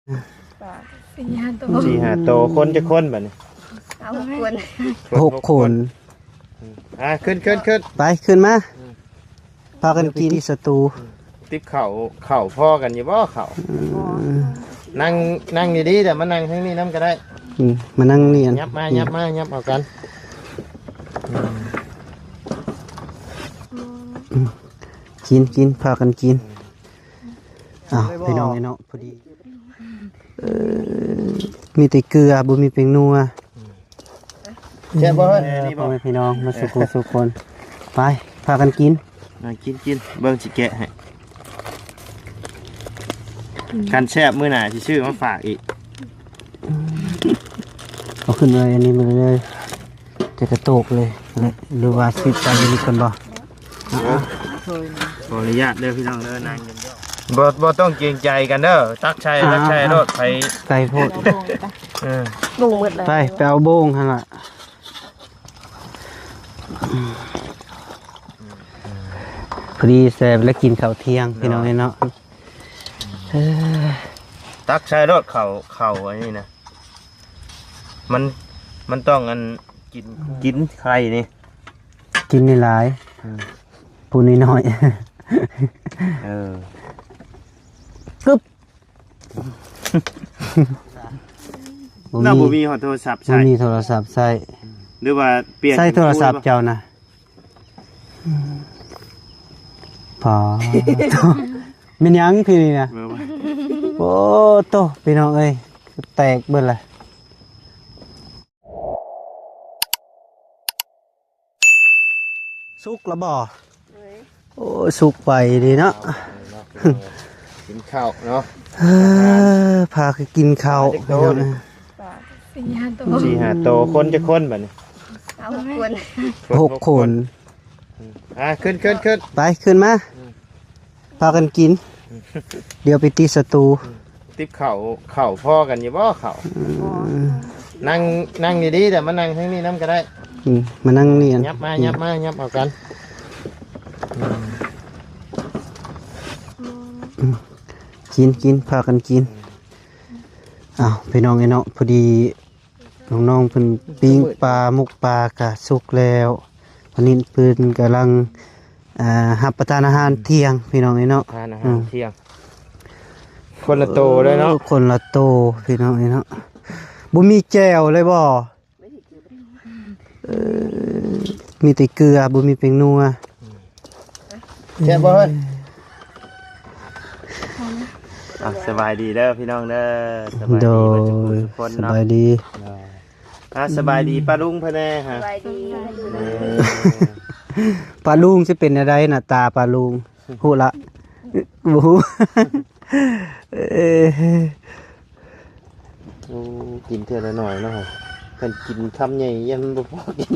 ປາສີ່ຫ້າໂຕ ສີ່ຫ້າໂຕ ຄົນຈັກຄົນບັດນີ້? ເອົາຫົກຄົນ ຫົກຄົນ ອ່າ ຂຶ້ນ ຂຶ້ນ ຂຶ້ນ ໄປ ຂຶ້ນມາ ອືມ ພາກັນກິນທີ່ສະຕູ ອືມ ຕິບເຂົ້າ ເຂົ້າພໍກັນຢູ່ບໍ່ເຂົ້າ? ອືມ ນັ່ງ ນັ່ງດີໆ ແຕ່ມານັ່ງທາງນີ້ນຳກໍໄດ້ ອືມ ມານັ່ງນີ້ ຫຍັບມາ ຫຍັບມາ ຫຍັບເຂົ້າກັນ ອືມ ອືມ ກິນ ກິນ ພາກັນກິນ ອືມ ອ້າວ ໄດ້ບໍ່ ພີ່ນ້ອງເອີຍເນາະ ພໍດີ ເອີ ມີແຕ່ເກືອ ບໍ່ມີແປ້ງນົວ ແຊບບໍ່ເຮີ້ຍ? ເອີ ພໍ່ແມ່ພີ່ນ້ອງ ມາສູ່ຄູ່ສູ່ຄົນ ໄປ ພາກັນກິນ ອ່າ ກິນ ກິນ ເບິ່ງຊິແກະໃຫ້ ຄັນແຊບມື້ໜ້າຊິຊື້ມາຝາກອີກ ເອົາຂຶ້ນເລີຍ ອັນນີ້ມາເລີຍ ຈະກະໂຕກເລີຍ ຫຼືວ່າຊິໄປຢູ່ນີ້ກ່ອນບໍ່? ຂໍອະນຸຍາດເດີພີ່ນ້ອງເດີ ນັ່ງ ບໍ່ ບໍ່ຕ້ອງເກງໃຈກັນເດີ ຕັກໃສ່ ອ່າ ຕັກໃສ່ໂລດ ໃຜ ໄກໂພດ ເອີ ໂບງໝົດແລ້ວ ໄປ ໄປເອົາໂບງຫັ້ນລະ ພໍດີແຊບ ແລະ ກິນເຂົ້າທ່ຽງ ພີ່ນ້ອງເອີຍເນາະ ເອີ ຕັກໃສ່ໂລດ ເຂົ້າ ເຂົ້າອັນນີ້ນະ ມັນ ມັນຕ້ອງອັນ ກິນ ກິນໄຂ່ນີ້ ກິນຫຼາຍໆ ອືມ ຜູ້ນ້ອຍໆ ເອີ ກຶບ ບໍ່ມີ ລາວບໍ່ມີຮອດໂທລະສັບໃຊ້ ບໍ່ມີໂທລະສັບໃຊ້ ຫຼືວ່າປ່ຽນ ໃຊ້ໂທລະສັບເຈົ້ານະ ອືມ ປາດໂທ້ ແມ່ນຫຍັງທີ່ນີ້ນະ? ໂອ້ໂຕ ພີ່ນ້ອງເອີຍ ແຕກເບິດລະ ສຸກລະບໍ່? ໂອ້ຍ ສຸກໄວເດເນາະ ກິນເຂົ້າເນາະ ເອີ ພາກັນກິນເຂົ້າ ປາຈັກໂຕນີ້? ສີ່ຫ້າໂຕ ສີ່ຫ້າໂຕ ຄົນຈັກຄົນບັດນີ້? ເອົາຫົກຄົນ ຫົກຄົນ ອ່າ ຂຶ້ນ ຂຶ້ນ ຂຶ້ນ ໄປ ຂຶ້ນມາ ອືມ ພາກັນກິນ ດຽວໄປຕິດສັດຕູ ອືມ ຕິບເຂົ້າ ເຂົ້າພໍກັນຢູ່ບໍ່ເຂົ້າ? ອືມ ນັ່ງ ນັ່ງດີໆ ແຕ່ມານັ່ງທາງນີ້ນຳກໍໄດ້ ອືມ ມານັ່ງນີ້ ຫຍັບມາ ຫຍັບມາ ຫຍັບເຂົ້າກັນ ອືມ ອືມ ກິນ ກິນ ພາກັນກິນ ອ້າວ ພີ່ນ້ອງເອີຍເນາະ ພໍດີ ນ້ອງໆ ເພິ່ນປີ້ງປາ ໝົກປາກະສຸກແລ້ວ ຕອນນີ້ເພິ່ນກຳລັງ ອ່າ ຮັບປະທານອາຫານ ອືມ ທ່ຽງ ພີ່ນ້ອງເອີຍເນາະ ທານອາຫານ ອືມ ທ່ຽງ ຄົນລະໂຕເລີຍເນາະ ຄົນລະໂຕ ພີ່ນ້ອງເອີຍເນາະ ບໍ່ມີແຈ່ວເລີຍບໍ່? ເອີ ມີແຕ່ເກືອ ບໍ່ມີແປ້ງນົວ ອືມ ແຊບບໍ່ເຮີ້ຍ? ອ່າ ສະບາຍດີເດີພີ່ນ້ອງເດີ ສະບາຍດີ ໂດຍ ເບິດທຸກຄົນເນາະ ສະບາຍດີ ອ່າ ສະບາຍດີປ້າລຸງເພິ່ນແດ່ຮະ ສະບາຍດີ ເອີ ປ້າລຸງຊິເປັນແນວໃດໜ້າຕາປ້າລຸງ ຮູ້ລະ ບໍ່ຮູ້ ເອີ ໂອ້ ກິນເທື່ອລະໜ້ອຍເນາະ ຄັນກິນຄຳໃຫຍ່ຍັງບໍ່ພໍກິນ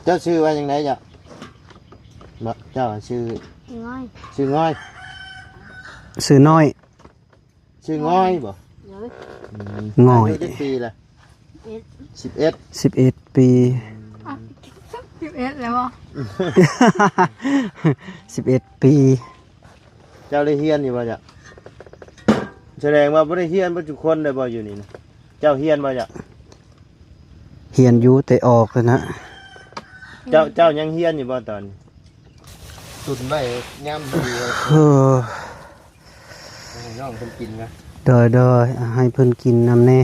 ເຈົ້າຊື່ວ່າຈັ່ງໃດເຈົ້າ? ບໍ່ ເຈົ້າຊື່ ງອຍ ຊື່ງອຍ ຊື່ນ້ອຍ ຊື່ງອຍບໍ່? ໂດຍ ອືມ ງອຍ ອາຍຸຈັກປີລະ? ສິບເອັດ ສິບເອັດ ສິບເອັດປີ ອືມ ອ່ະ ສິບເອັດແລ້ວບໍ່? ສິບເອັດປີ ເຈົ້າໄດ້ຮຽນຢູ່ບໍ່ເຈົ້າ? ສະແດງວ່າບໍ່ໄດ້ຮຽນເບິດທຸກຄົນໄດ້ບໍ່ຢູ່ນີ້ນະ? ເຈົ້າຮຽນບໍ່ເຈົ້າ? ຮຽນຢູ່ແຕ່ອອກແລ້ວນະ ເຈົ້າ ເຈົ້າຍັງຮຽນຢູ່ບໍ່ຕອນນີ້? ຕຸນໄວ້ຍາມດີ ເອີ ໃຫ້ນ້ອງເພິ່ນກິນນະ ໂດຍ ໂດຍ ໃຫ້ເພິ່ນກິນນຳແດ່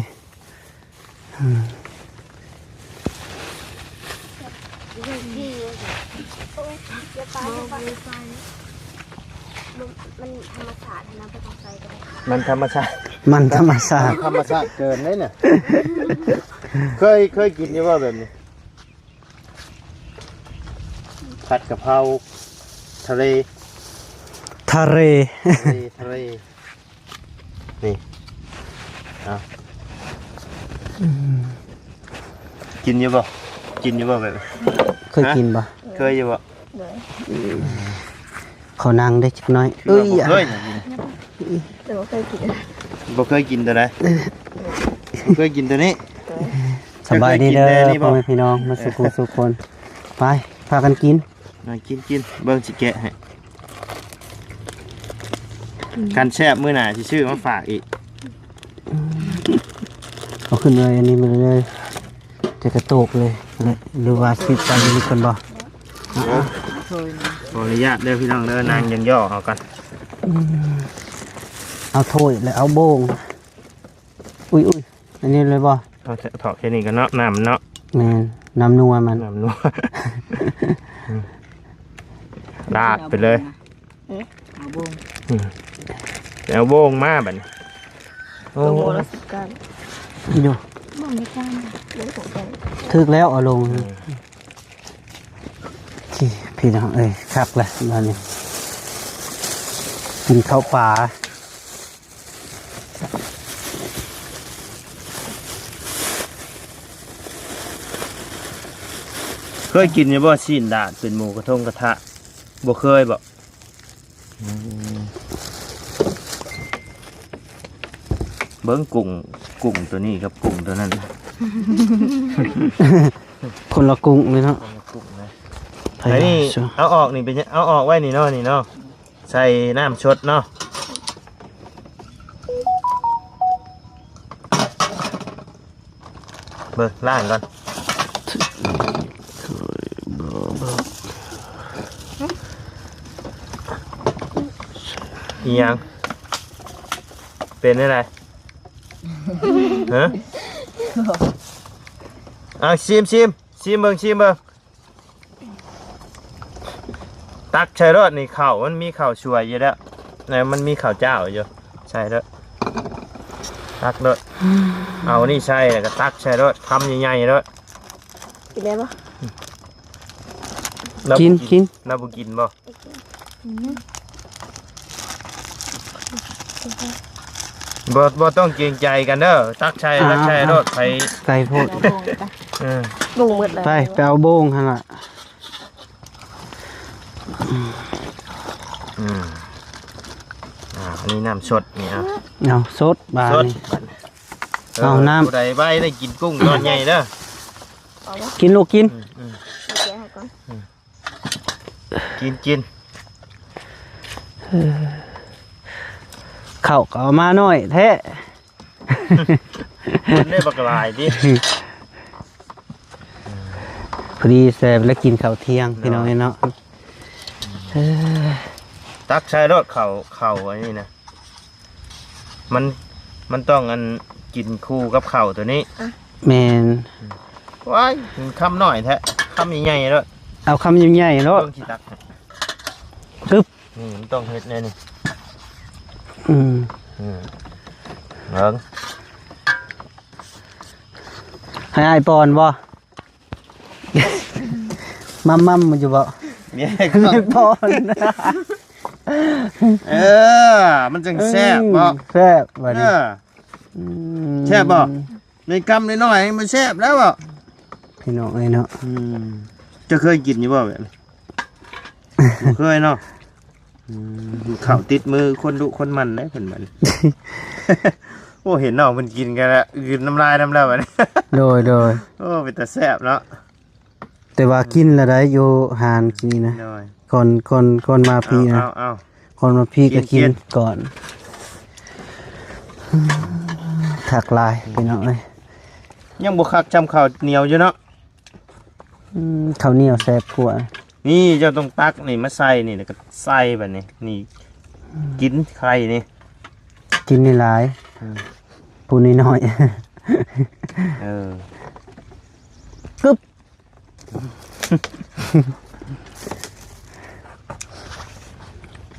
ອືມ ມັນທຳມະຊາດ ມັນທຳມະຊາດ ມັນທຳມະຊາດ ມັນທຳມະຊາດເກີນເລີຍນະ ເຄີຍ ເຄີຍກິນຢູ່ບໍ່ແບບນີ້? ຜັດກະເພົາທະເລ ທະເລ ທະເລ ທະເລ ນີ້ ເອົາ ອືມ ກິນຢູ່ບໍ່? ກິນຢູ່ບໍ່ແບບ ເຄີຍກິນບໍ່? ເຄີຍຢູ່ບໍ່? ໂດຍ ຂໍນັ່ງໄດ້ຈັກໜ້ອຍ ເອີຍ ບໍ່ເຄີຍ ແຕ່ບໍ່ເຄີຍກິນ ບໍ່ເຄີຍກິນຕົວໃດ? ບໍ່ເຄີຍກິນຕົວນີ້ ສະບາຍດີເດີ ພໍ່ແມ່ພີ່ນ້ອງ ມາສູ່ຄູ່ສູ່ຄົນ ໄປ ພາກັນກິນ ມາກິນ ກິນ ເບິ່ງຊິແກະໃຫ້ ຄັນແຊບມື້ໜ້າຊິຊື້ມາຝາກອີກ. ເອົາຂຶ້ນເລີຍ ອັນນີ້ມາເລີຍ ຈະກະໂຕກເລີຍ ຫຼືວ່າຊິໃສ່ນີ້ກ່ອນບໍ່? ເອົາ ຂໍອະນຸຍາດເດີພີ່ນ້ອງເດີ ນັ່ງຍໍ່ໆເອົາກ່ອນ. ເອົາຖ້ວຍ ແລ້ວເອົາໂບງ. ອຸ້ຍໆ ອັນນີ້ເລີຍບໍ່? ເອົາເທາະແຄ່ນີ້ກ່ອນເນາະ ນ້ຳເນາະ. ແມ່ນ ນ້ຳນົວມັນ ນ້ຳນົວ ລາດໄປເລີຍ. ເອີ ເອົາໂບງ ອືມ ໄປເອົາໂບງມາບັດນີ້. ໂອ້ ໂບງລະສິບກ້ານຢູ່ ໂບງໃນກ້ານ ຖືກແລ້ວ ເອົາລົງ. ອືມ ໂອເຄ ພີ່ນ້ອງເອີຍ ຄັກລະບາດນີ້ ກິນເຂົ້າປາ. ເຄີຍກິນຢູ່ບໍ່ ຊີ້ນດາດເປັນໝູກະທົງກະທະ? ບໍ່ເຄີຍບໍ່? ອືມ ເບິ່ງກຸ້ງ ກຸ້ງໂຕນີ້ກັບກຸ້ງໂຕນັ້ນ ຄົນລະກຸ້ງເລີຍເນາະ ຄົນລະກຸ້ງເລີຍ. ອັນນີ້ເອົາອອກນີ້ ເປັນ ເອົາອອກໄວ້ນີ້ເນາະ ນີ້ເນາະ. ໃສ່ນ້ຳຊົດເນາະ ເບິ່ງ ລ້າງກ່ອນ. ອີຫຍັງ ເປັນແນວໃດ? ຮະ ເອົາ ຊີມ ຊີມ ຊີມເບິ່ງ ຊີມເບິ່ງ. ຕັກໃສ່ໂລດນີ້ ເຂົ້າມັນມີເຂົ້າສວຍຢູ່ແລ້ວ ແລ້ວມັນມີເຂົ້າຈ້າວຢູ່ ໃສ່ໂລດ ຕັກໂລດ. ເອົານີ້ໃສ່ ແລ້ວກໍຕັກໃສ່ໂລດ ຄຳໃຫຍ່ໆໂລດ. ກິນໄດ້ບໍ່? ລາວບໍ່ກິນ ກິນ ກິນ ລາວບໍ່ກິນບໍ່? ບໍ່ ບໍ່ຕ້ອງເກງໃຈກັນເດີ ຕັກໃສ່ ຕັກໃສ່ໂລດ ໃຜ ໄກໂພດ ເອີ ລົງໝົດແລ້ວ ໄປ ໄປເອົາໂບງຫັ້ນລະ. ອືມ ອືມ ອ່າ ອັນນີ້ນ້ຳສົດນີ້ ເອົາ ເອົາສົດບາດນີ້ ເອົານ້ຳ ຜູ້ໃດໄວໄດ້ກິນກຸ້ງຕອນໃຫຍ່ເດີ ກິນລູກກິນ ອືມ ອືມ ແກະໃຫ້ກ່ອນ ອືມ ກິນ ກິນ ເອີ ເຂົ້າກໍເອົາມາໜ້ອຍແທ້ ກິນໄດ້ບັກຫຼາຍຕິ ພໍດີແຊບ ແລ້ວກິນເຂົ້າທ່ຽງ ເນາະ ພີ່ນ້ອງເອີຍເນາະ ເອີ ຕັກໃສ່ໂລດເຂົ້າ ເຂົ້າອັນນີ້ນະ ມັນ ມັນຕ້ອງອັນ ກິນຄູ່ກັບເຂົ້າໂຕນີ້ ແມ່ນ ວ້າຍ ຄຳນ້ອຍແທ້ ຄຳໃຫຍ່ໆໂລດ ເອົາຄຳໃຫຍ່ໆໂລດ ເບິ່ງຊິຕັກໃຫ້ ຮຶບ ນີ້ມັນຕ້ອງເຮັດແນວນີ້ ອືມ ອືມ ເບິ່ງ ໃຫ້ອ້າຍປ້ອນບໍ່? ມັມໆຢູ່ບໍ່? ແມ່ນປ້ອນ ເອີ ມັນຈັ່ງແຊບເນາະ ອືມ ແຊບບັດນີ້ ເອີ ອືມ ແຊບບໍ່? ໃນກຳນ້ອຍໆມັນແຊບແລ້ວບໍ່? ພີ່ນ້ອງເອີຍເນາະ ອືມ ເຈົ້າເຄີຍກິນຢູ່ບໍ່ແບບນີ້? ບໍ່ເຄີຍເນາະ ອືມ ເຂົ້າຕິດມືຄົນດຸຄົນໝັ່ນເດ້ເພິ່ນບັດນີ້ ໂອ້ ເຫັນນ້ອງເພິ່ນກິນກໍອື່ນນ້ຳລາຍນຳແລ້ວບັດນີ້ ໂດຍໆ ໂອ້ ເປັນຕາແຊບເນາະ ແຕ່ວ່າກິນລະໄດ້ຢູ່ຮ້ານກິນນະ ໂດຍ ກ່ອນ ກ່ອນ ກ່ອນມາພີ້ນະ ເອົາ ເອົາ ກ່ອນມາພີ້ກໍກິນ ກິນ ກິນກ່ອນ ຄັກຫຼາຍ ອືມ ພີ່ນ້ອງເອີຍ ຍັງບໍ່ຄັກຊ່ຳເຂົ້າໜຽວຢູ່ເນາະ ອືມ ເຂົ້າໜຽວແຊບກວ່າ ນີ້ເຈົ້າຕ້ອງຕັກນີ້ມາໃສ່ນີ້ ແລ້ວກໍໃສ່ບັດນີ້ ນີ້ ອືມ ກິນໄຂ່ນີ້ ກິນຫຼາຍໆ ອືມ ປູນ້ອຍໆ ເອີ ກຶບ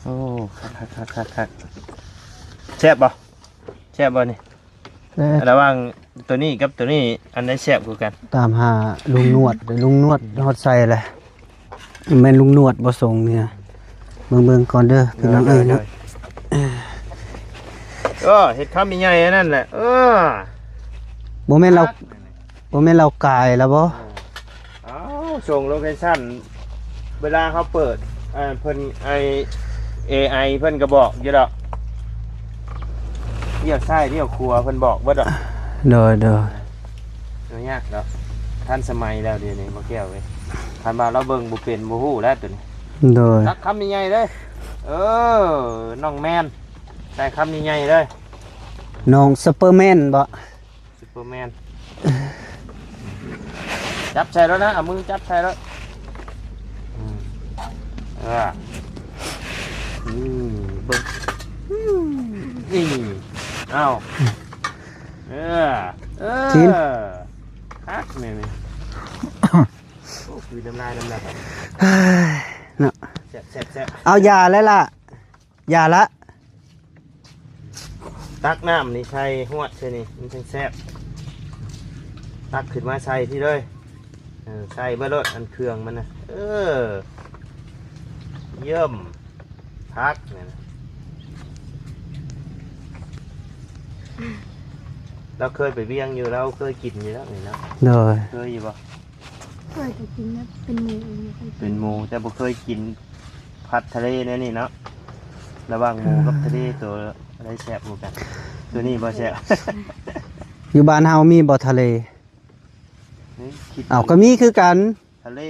ໂອ້ ຄັກໆໆໆ ແຊບບໍ່? ແຊບບໍ່ນີ້? ແຊບ ລະຫວ່າງໂຕນີ້ກັບໂຕນີ້ ອັນໃດແຊບກວ່າກັນ? ຕາມຫາລຸງໜວດ ລຸງໜວດຮອດໃສແຫຼະ ແມ່ນລຸງໜວດບໍ່ສົ່ງນີ້ນະ ເບິ່ງໆກ່ອນເດີ ພີ່ນ້ອງເອີຍເນາະ ເອີ ເຮັດຄຳໃຫຍ່ໆອັນນັ້ນແຫຼະ ເອີ ບໍ່ແມ່ນລາວ ບໍ່ແມ່ນລາວກາຍລະບໍ່? ເອີ ອ້າວ ສົ່ງໂລເຄຊັນ ເວລາເຮົາເປີດ ເອີ ເພິ່ນ ໄອ້ ເອໄອ ເພິ່ນກໍບອກຢູ່ດອກ ລ້ຽວຊ້າຍລ້ຽວຂວາ ເພິ່ນບອກເບິດດອກ ໂດຍ ໂດຍ ບໍ່ຍາກດອກ ທັນສະໄໝແລ້ວດຽວນີ້ ບໍ່ແກ້ວເອີຍ ຄັນວ່າລາວເບິ່ງບໍ່ເປັນ ບໍ່ຮູ້ແລ້ວໂຕນີ້ ໂດຍ ຕັກຄຳໃຫຍ່ໆເດີ ເອີ ນ້ອງແມນ ໄດ້ຄຳໃຫຍ່ໆເລີຍ. ນ້ອງຊຸບເປີແມນບໍ? ຊຸບເປີແມນ. ຈັບໃສ່ແລ້ວນະ ເອົາມືຈັບໃສ່ແລ້ວ. ອືມ ເອີ ອືມ ເບິ່ງ ນີ້ ເອົາ ເອີ ເອີ ກິນ ຄັກແມ່ນນີ້. ໂອ້ ຄືນ້ຳລາຍນ້ຳລາຍ ເນາະ. ແຊບໆໆ ເອົາຢາແລ້ວລະ ຢ່າละ ຕັກນ້ຳນີ້ໃສ່ຫວດໃສ່ນີ້ ມັນຈັ່ງແຊບ. ຕັກຂຶ້ນມາໃສ່ພີ້ເລີຍ. ເອີ ໃສ່ເບິດໂລດ ອັນເຄື່ອງມັນນະ. ເອີ ຢ້ຽມ ຜັກນີ້ນະ. ລາວເຄີຍໄປວຽງຢູ່ ລາວເຄີຍກິນຢູ່ແລ້ວນີ້ເນາະ. ໂດຍ ເຄີຍຢູ່ບໍ່? ເຄີຍແຕ່ກິນແບບເປັນໝູ ເປັນໝູ ແຕ່ບໍ່ເຄີຍກິນຜັດທະເລແນວນີ້ເນາະ. ລະຫວ່າງໝູກັບທະເລ ໂຕໃດແຊບກວ່າກັນ? ໂຕນີ້ບໍ່ແຊບ. ຢູ່ບ້ານເຮົາມີບໍ່ທະເລ? ເອີ ເອົ້າ ກໍມີຄືກັນ. ທະເລ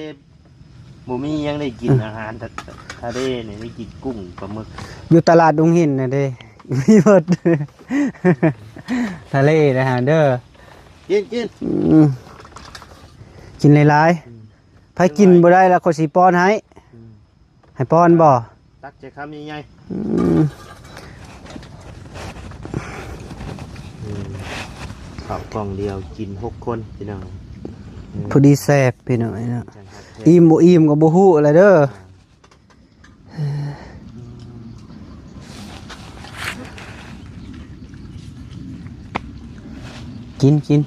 ບໍ່ມີຫຍັງໄດ້ກິນ ອາຫານທະເລນີ້ ໄດ້ກິນກຸ້ງປາໝຶກ. ຢູ່ຕະຫຼາດດົງຫີນນະເດ້ ມີໝົດ ທະເລນະຮະເດີ. ກິນ ກິນ ອືມ ກິນຫຼາຍໆ. ອືມ ໃຜກິນບໍ່ໄດ້ລະຂ້ອຍຊິປ້ອນໃຫ້. ອືມ ໃຫ້ປ້ອນບໍ່? ຕັກໃສ່ຄຳໃຫຍ່ໆ. ອືມ ອືມ ເຂົ້າກ່ອງດຽວກິນຫົກຄົນພີ່ນ້ອງ. ອືມ ພໍດີແຊບພີ່ນ້ອງເນາະ. ຈັ່ງຄັກແທ້ ອີ່ມບໍ່ອີ່ມກໍບໍ່ຮູ້ແລ້ວເດີ. ອ່າ ອືມ ກິນ ກິນ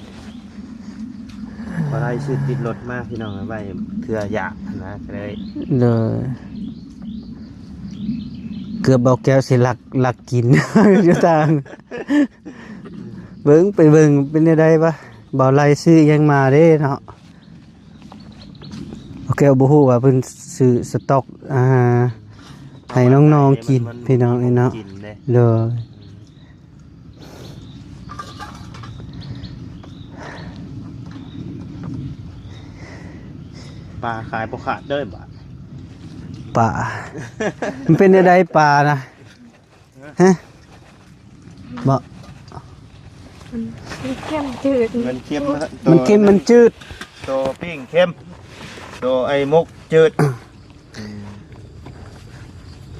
ບໍ່ໄດ້ຊື້ຕິດລົດມາພີ່ນ້ອງ ໄວ້ເທື່ອຢາກຫັ້ນນະ ກໍເລີຍ ເລີຍ ເກືອບເບົາແກ້ວຊິລັກ ລັກກິນຢູ່ທາງ. ເບິ່ງ ໄປເບິ່ງເປັນແນວໃດວະ ເບົາໄລ່ຊື້ຫຍັງມາເດ້ເນາະ. ໂອເຄ ບໍ່ຮູ້ວ່າເພິ່ນຊື້ສະຕັອກ ອ່າ ໃຫ້ນ້ອງໆກິນ ພີ່ນ້ອງເອີຍເນາະ. ໂດຍ ປາຂາຍບໍ່ຂາດເດີບາດ. ປາ ມັນເປັນແນວໃດປານະ? ຮະ ບໍ່ ມັນເຄັມຈືດ ມັນເຄັມ ມັນເຄັມ ມັນຈືດ ໂຕປີ້ງເຄັມ ໂຕໄອ້ໝົກຈືດ.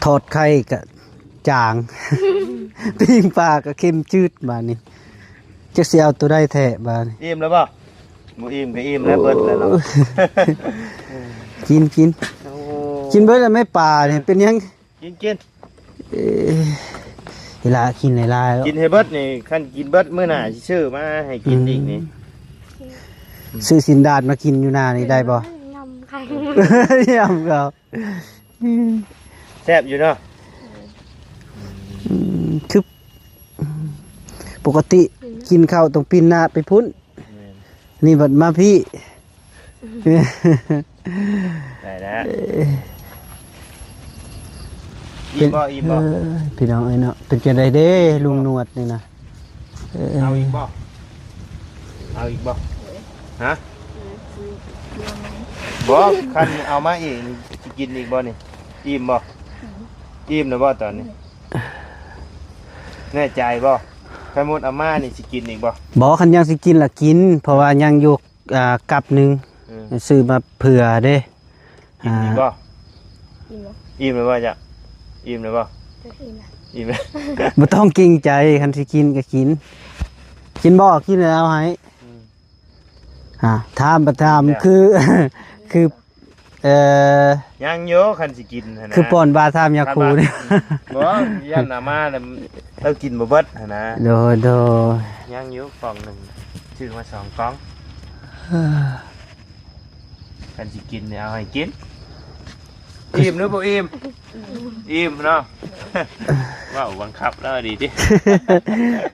ທອດໄຂ່ກະຈາງ ປີ້ງປາກະເຄັມຈືດ. ບາດນີ້ຈັກຊິເອົາໂຕໃດແທ້ບາດນີ້. ອີ່ມແລ້ວບໍ່? ບໍ່ອີ່ມກະອີ່ມແລ້ວ ເບິດແລ້ວເນາະ. ໂອ້ຍ ກິນ ກິນ ໂອ້ ກິນເບິດແລ້ວແມ່ປານີ້ ເປັນຫຍັງ? ກິນ ກິນ ເອີ ເວລາກິນຫຼາຍໆ ກິນໃຫ້ເບິດນີ້ ຄັນກິນເບິດມື້ໜ້າຊິຊື້ມາໃຫ້ກິນອີກນີ້. ອືມ ຊື້ຊີ້ນດາດມາກິນຢູ່ໜ້ານີ້ໄດ້ບໍ່? ຍຳເຂົ້າ ຍຳເຂົ້າ ອືມ ແຊບຢູ່ເນາະ. ອືມ ຄືປົກກະຕິກິນເຂົ້າຕ້ອງປິ່ນໜ້າໄປພຸ້ນ. ແມ່ນ ນີ້ບັດມາພີ້ ໄດ້ແລ້ວ. ເອີ ອີ່ມບໍ່? ອີ່ມບໍ່? ເອີ ພີ່ນ້ອງເອີຍເນາະ ເປັນຈັ່ງໃດເດ້ລຸງໜວດນີ້ນະ? ເອີ ເອົາອີກບໍ່? ເອົາອີກບໍ່? ຮະ? ບໍ່ ຄັນເອົາມາອີກຊິກິນອີກບໍ່ນີ້? ອີ່ມບໍ່? ອີ່ມແລ້ວບໍ່ຕອນນີ້? ແນ່ໃຈບໍ່? ຄັນໝົດເອົາມານີ້ຊິກິນອີກບໍ່? ບໍ່ ຄັນຍັງຊິກິນລະກິນ ເພາະວ່າຍັງຢູ່ ອ່າ ກັບໜຶ່ງ. ເອີ ຊື້ມາເຜື່ອເດ້. ກິນອີກບໍ່? ອ່າ ອີ່ມແລ້ວບໍ່? ອີ່ມແລ້ວບໍ່? ອີ່ມແລ້ວ ບໍ່ຕ້ອງເກງໃຈ ຄັນຊິກິນກໍກິນ. ກິນບໍ່? ກິນແລ້ວເອົາໃຫ້. ອືມ ອ່າ ຖາມ ຖາມ ແລ້ວ ຄື ຄື ເອີ ຍັງຢູ່ ຄັນຊິກິນຫັ້ນນະ ຄືປ່ອນບາຖາມຍາຄູນີ້. ບໍ່ ຢ້ານເອົາມາແລ້ວເອົາກິນບໍ່ເບິດຫັ້ນນະ. ໂດຍ ໂດຍ ຍັງຢູ່ກ່ອງໜຶ່ງ ຊື້ມາສອງກ່ອງ. ຄັນຊິກິນນີ້ເອົາໃຫ້ກິນ. ອີ່ມຫຼືບໍ່ອີ່ມ? ອີ່ມເນາະ. ເວົ້າບັງຄັບລາວດີຕິ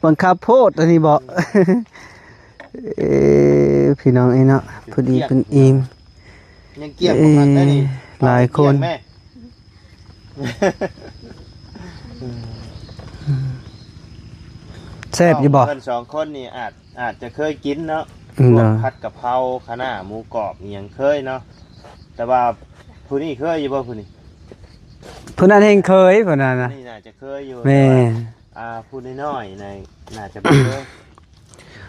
ບັງຄັບໂພດອັນນີ້ບໍ? ເອີ ພີ່ນ້ອງເອີຍເນາະ ພໍດີເພິ່ນອີ່ມ. ຍັງກ້ຽງບໍ່ຄັກໄດ໋ນີ້. ເອີ ຫຼາຍຄົນ ແມ່ ແຊບຢູ່ບໍ່? ເພິ່ນສອງຄົນນີ້ອາດ ອາດຈະເຄີຍກິນເນາະ. ອືມ ພວກ ເນາະ ຜັດກະເພົາ ຄະນ້າ ໝູກອບ ອີ່ຫຍັງເຄີຍເນາະ. ແຕ່ວ່າຜູ້ນີ້ເຄີຍຢູ່ບໍ່? ຜູ້ນີ້ ຜູ້ນັ້ນແຮ່ງເຄີຍ ຜູ້ນັ້ນນະ. ນີ້ໜ້າຈະເຄີຍຢູ່. ແມ່ນ ແຕ່ວ່າ ອ່າ ຜູ້ນ້ອຍໆ ໃນ ໜ້າຈະບໍ່ເຄີຍ.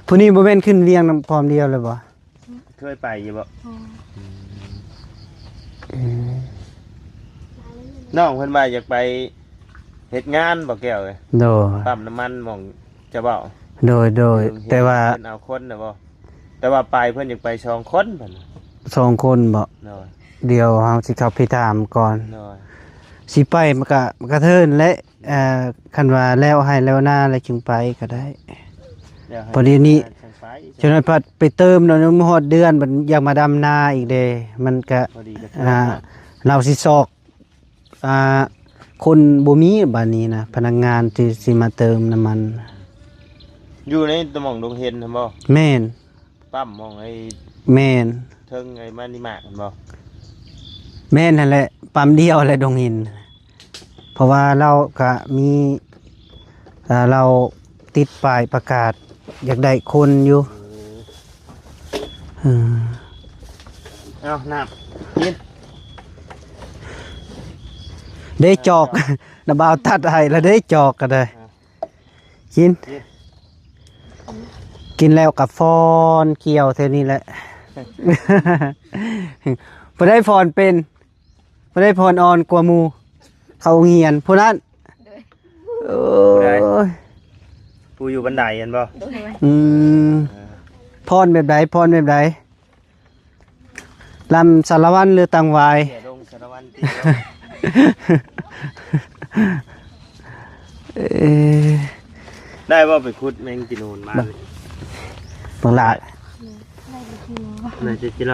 ຜູ້ນີ້ບໍ່ແມ່ນຂຶ້ນວຽງນຳພ້ອມດຽວແລ້ວບໍ່? ເຄີຍໄປຢູ່ບໍ່? ອືມ ນ້ອງເພິ່ນວ່າຢາກໄປເຮັດງານບໍ່ແກ້ວເອີຍ? ໂດຍ ປ້ຳນ້ຳມັນໝ່ອງຈະເວົ້າ. ໂດຍໆ ແຕ່ວ່າເພິ່ນເອົາຄົນນະບໍ່? ແຕ່ວ່າໄປເພິ່ນຢາກໄປສອງຄົນເພິ່ນ. ສອງຄົນບໍ່? ໂດຍ ດຽວເຮົາຊິເຂົ້າໄປຖາມກ່ອນ. ໂດຍ ຊິໄປມັນກະ ມັນກະເທີນແຫຼະ. ເອີ ຄັນວ່າແລ້ວໄຮ່ແລ້ວນາແລ້ວຈຶ່ງໄປກະໄດ້. ແລ້ວໄຮ່ ພໍດີນີ້ ແລ້ວນາຈັ່ງໄປ ຈັ່ງໜ້ອຍພັດໄປເຕີມເນາະ ຍັງບໍ່ຮອດເດືອນ ບັດຢາກມາດຳນາອີກເດ້ ມັນກະ ພໍດີກະເທີນ ອ່າ ເນາະ. ລາວຊິຊອກ ອ່າ ຄົນບໍ່ມີບາດນີ້ນະ ພະນັກງານທີ່ຊິມາເຕີມນ້ຳມັນ. ຢູ່ໃນຕະໝ່ອງດົງເຫັນຫັ້ນບໍ່? ແມ່ນ ປ້ຳໝ່ອງໄອ້ ແມ່ນ ເທິງໄອ້ມານິມາກຫັ້ນບໍ່? ແມ່ນຫັ້ນແຫຼະ ປ້ຳດຽວແຫຼະດົງເຫັນ ເພາະວ່າລາວກະມີ ອ່າ ລາວຕິດປ້າຍປະກາດຢາກໄດ້ຄົນຢູ່. ເອີ ເອີ ເອົານ້ຳກິນ ເດ້ຈອກ ນ້າບ່າວຕັດໃຫ້ລະເດ້ຈອກກະໄດ້. ເອົາ ກິນ ກິນ ກິນແລ້ວກະຟ້ອນກ່ຽວແຖວນີ້ແຫຼະ. ຜູ້ໃດຟ້ອນເປັນ? ຜູ້ໃດຟ້ອນອ່ອນກວ່າໝູ່? ເຂົ້າໂຮງຮຽນຜູ້ນັ້ນ. ໂດຍ ໂອ້ຍ ຜູ້ຢູ່ບັນໄດຫັ້ນບໍ່? ໂດຍ ອືມ ຟ້ອນແບບໃດ? ຟ້ອນແບບໃດ? ລຳສາລະວັນ ຫຼື ຕັງຫວາຍ? ເສຍລົງສາລະວັນຕິ. ເອີ ໄດ້ບໍ່ໄປຂຸດແມງຈີນູນມາ? ບັກ ບັກຫຼາຍ ໄດ້ໄປກິໂລ ໄດ້ຈັກກິໂລ?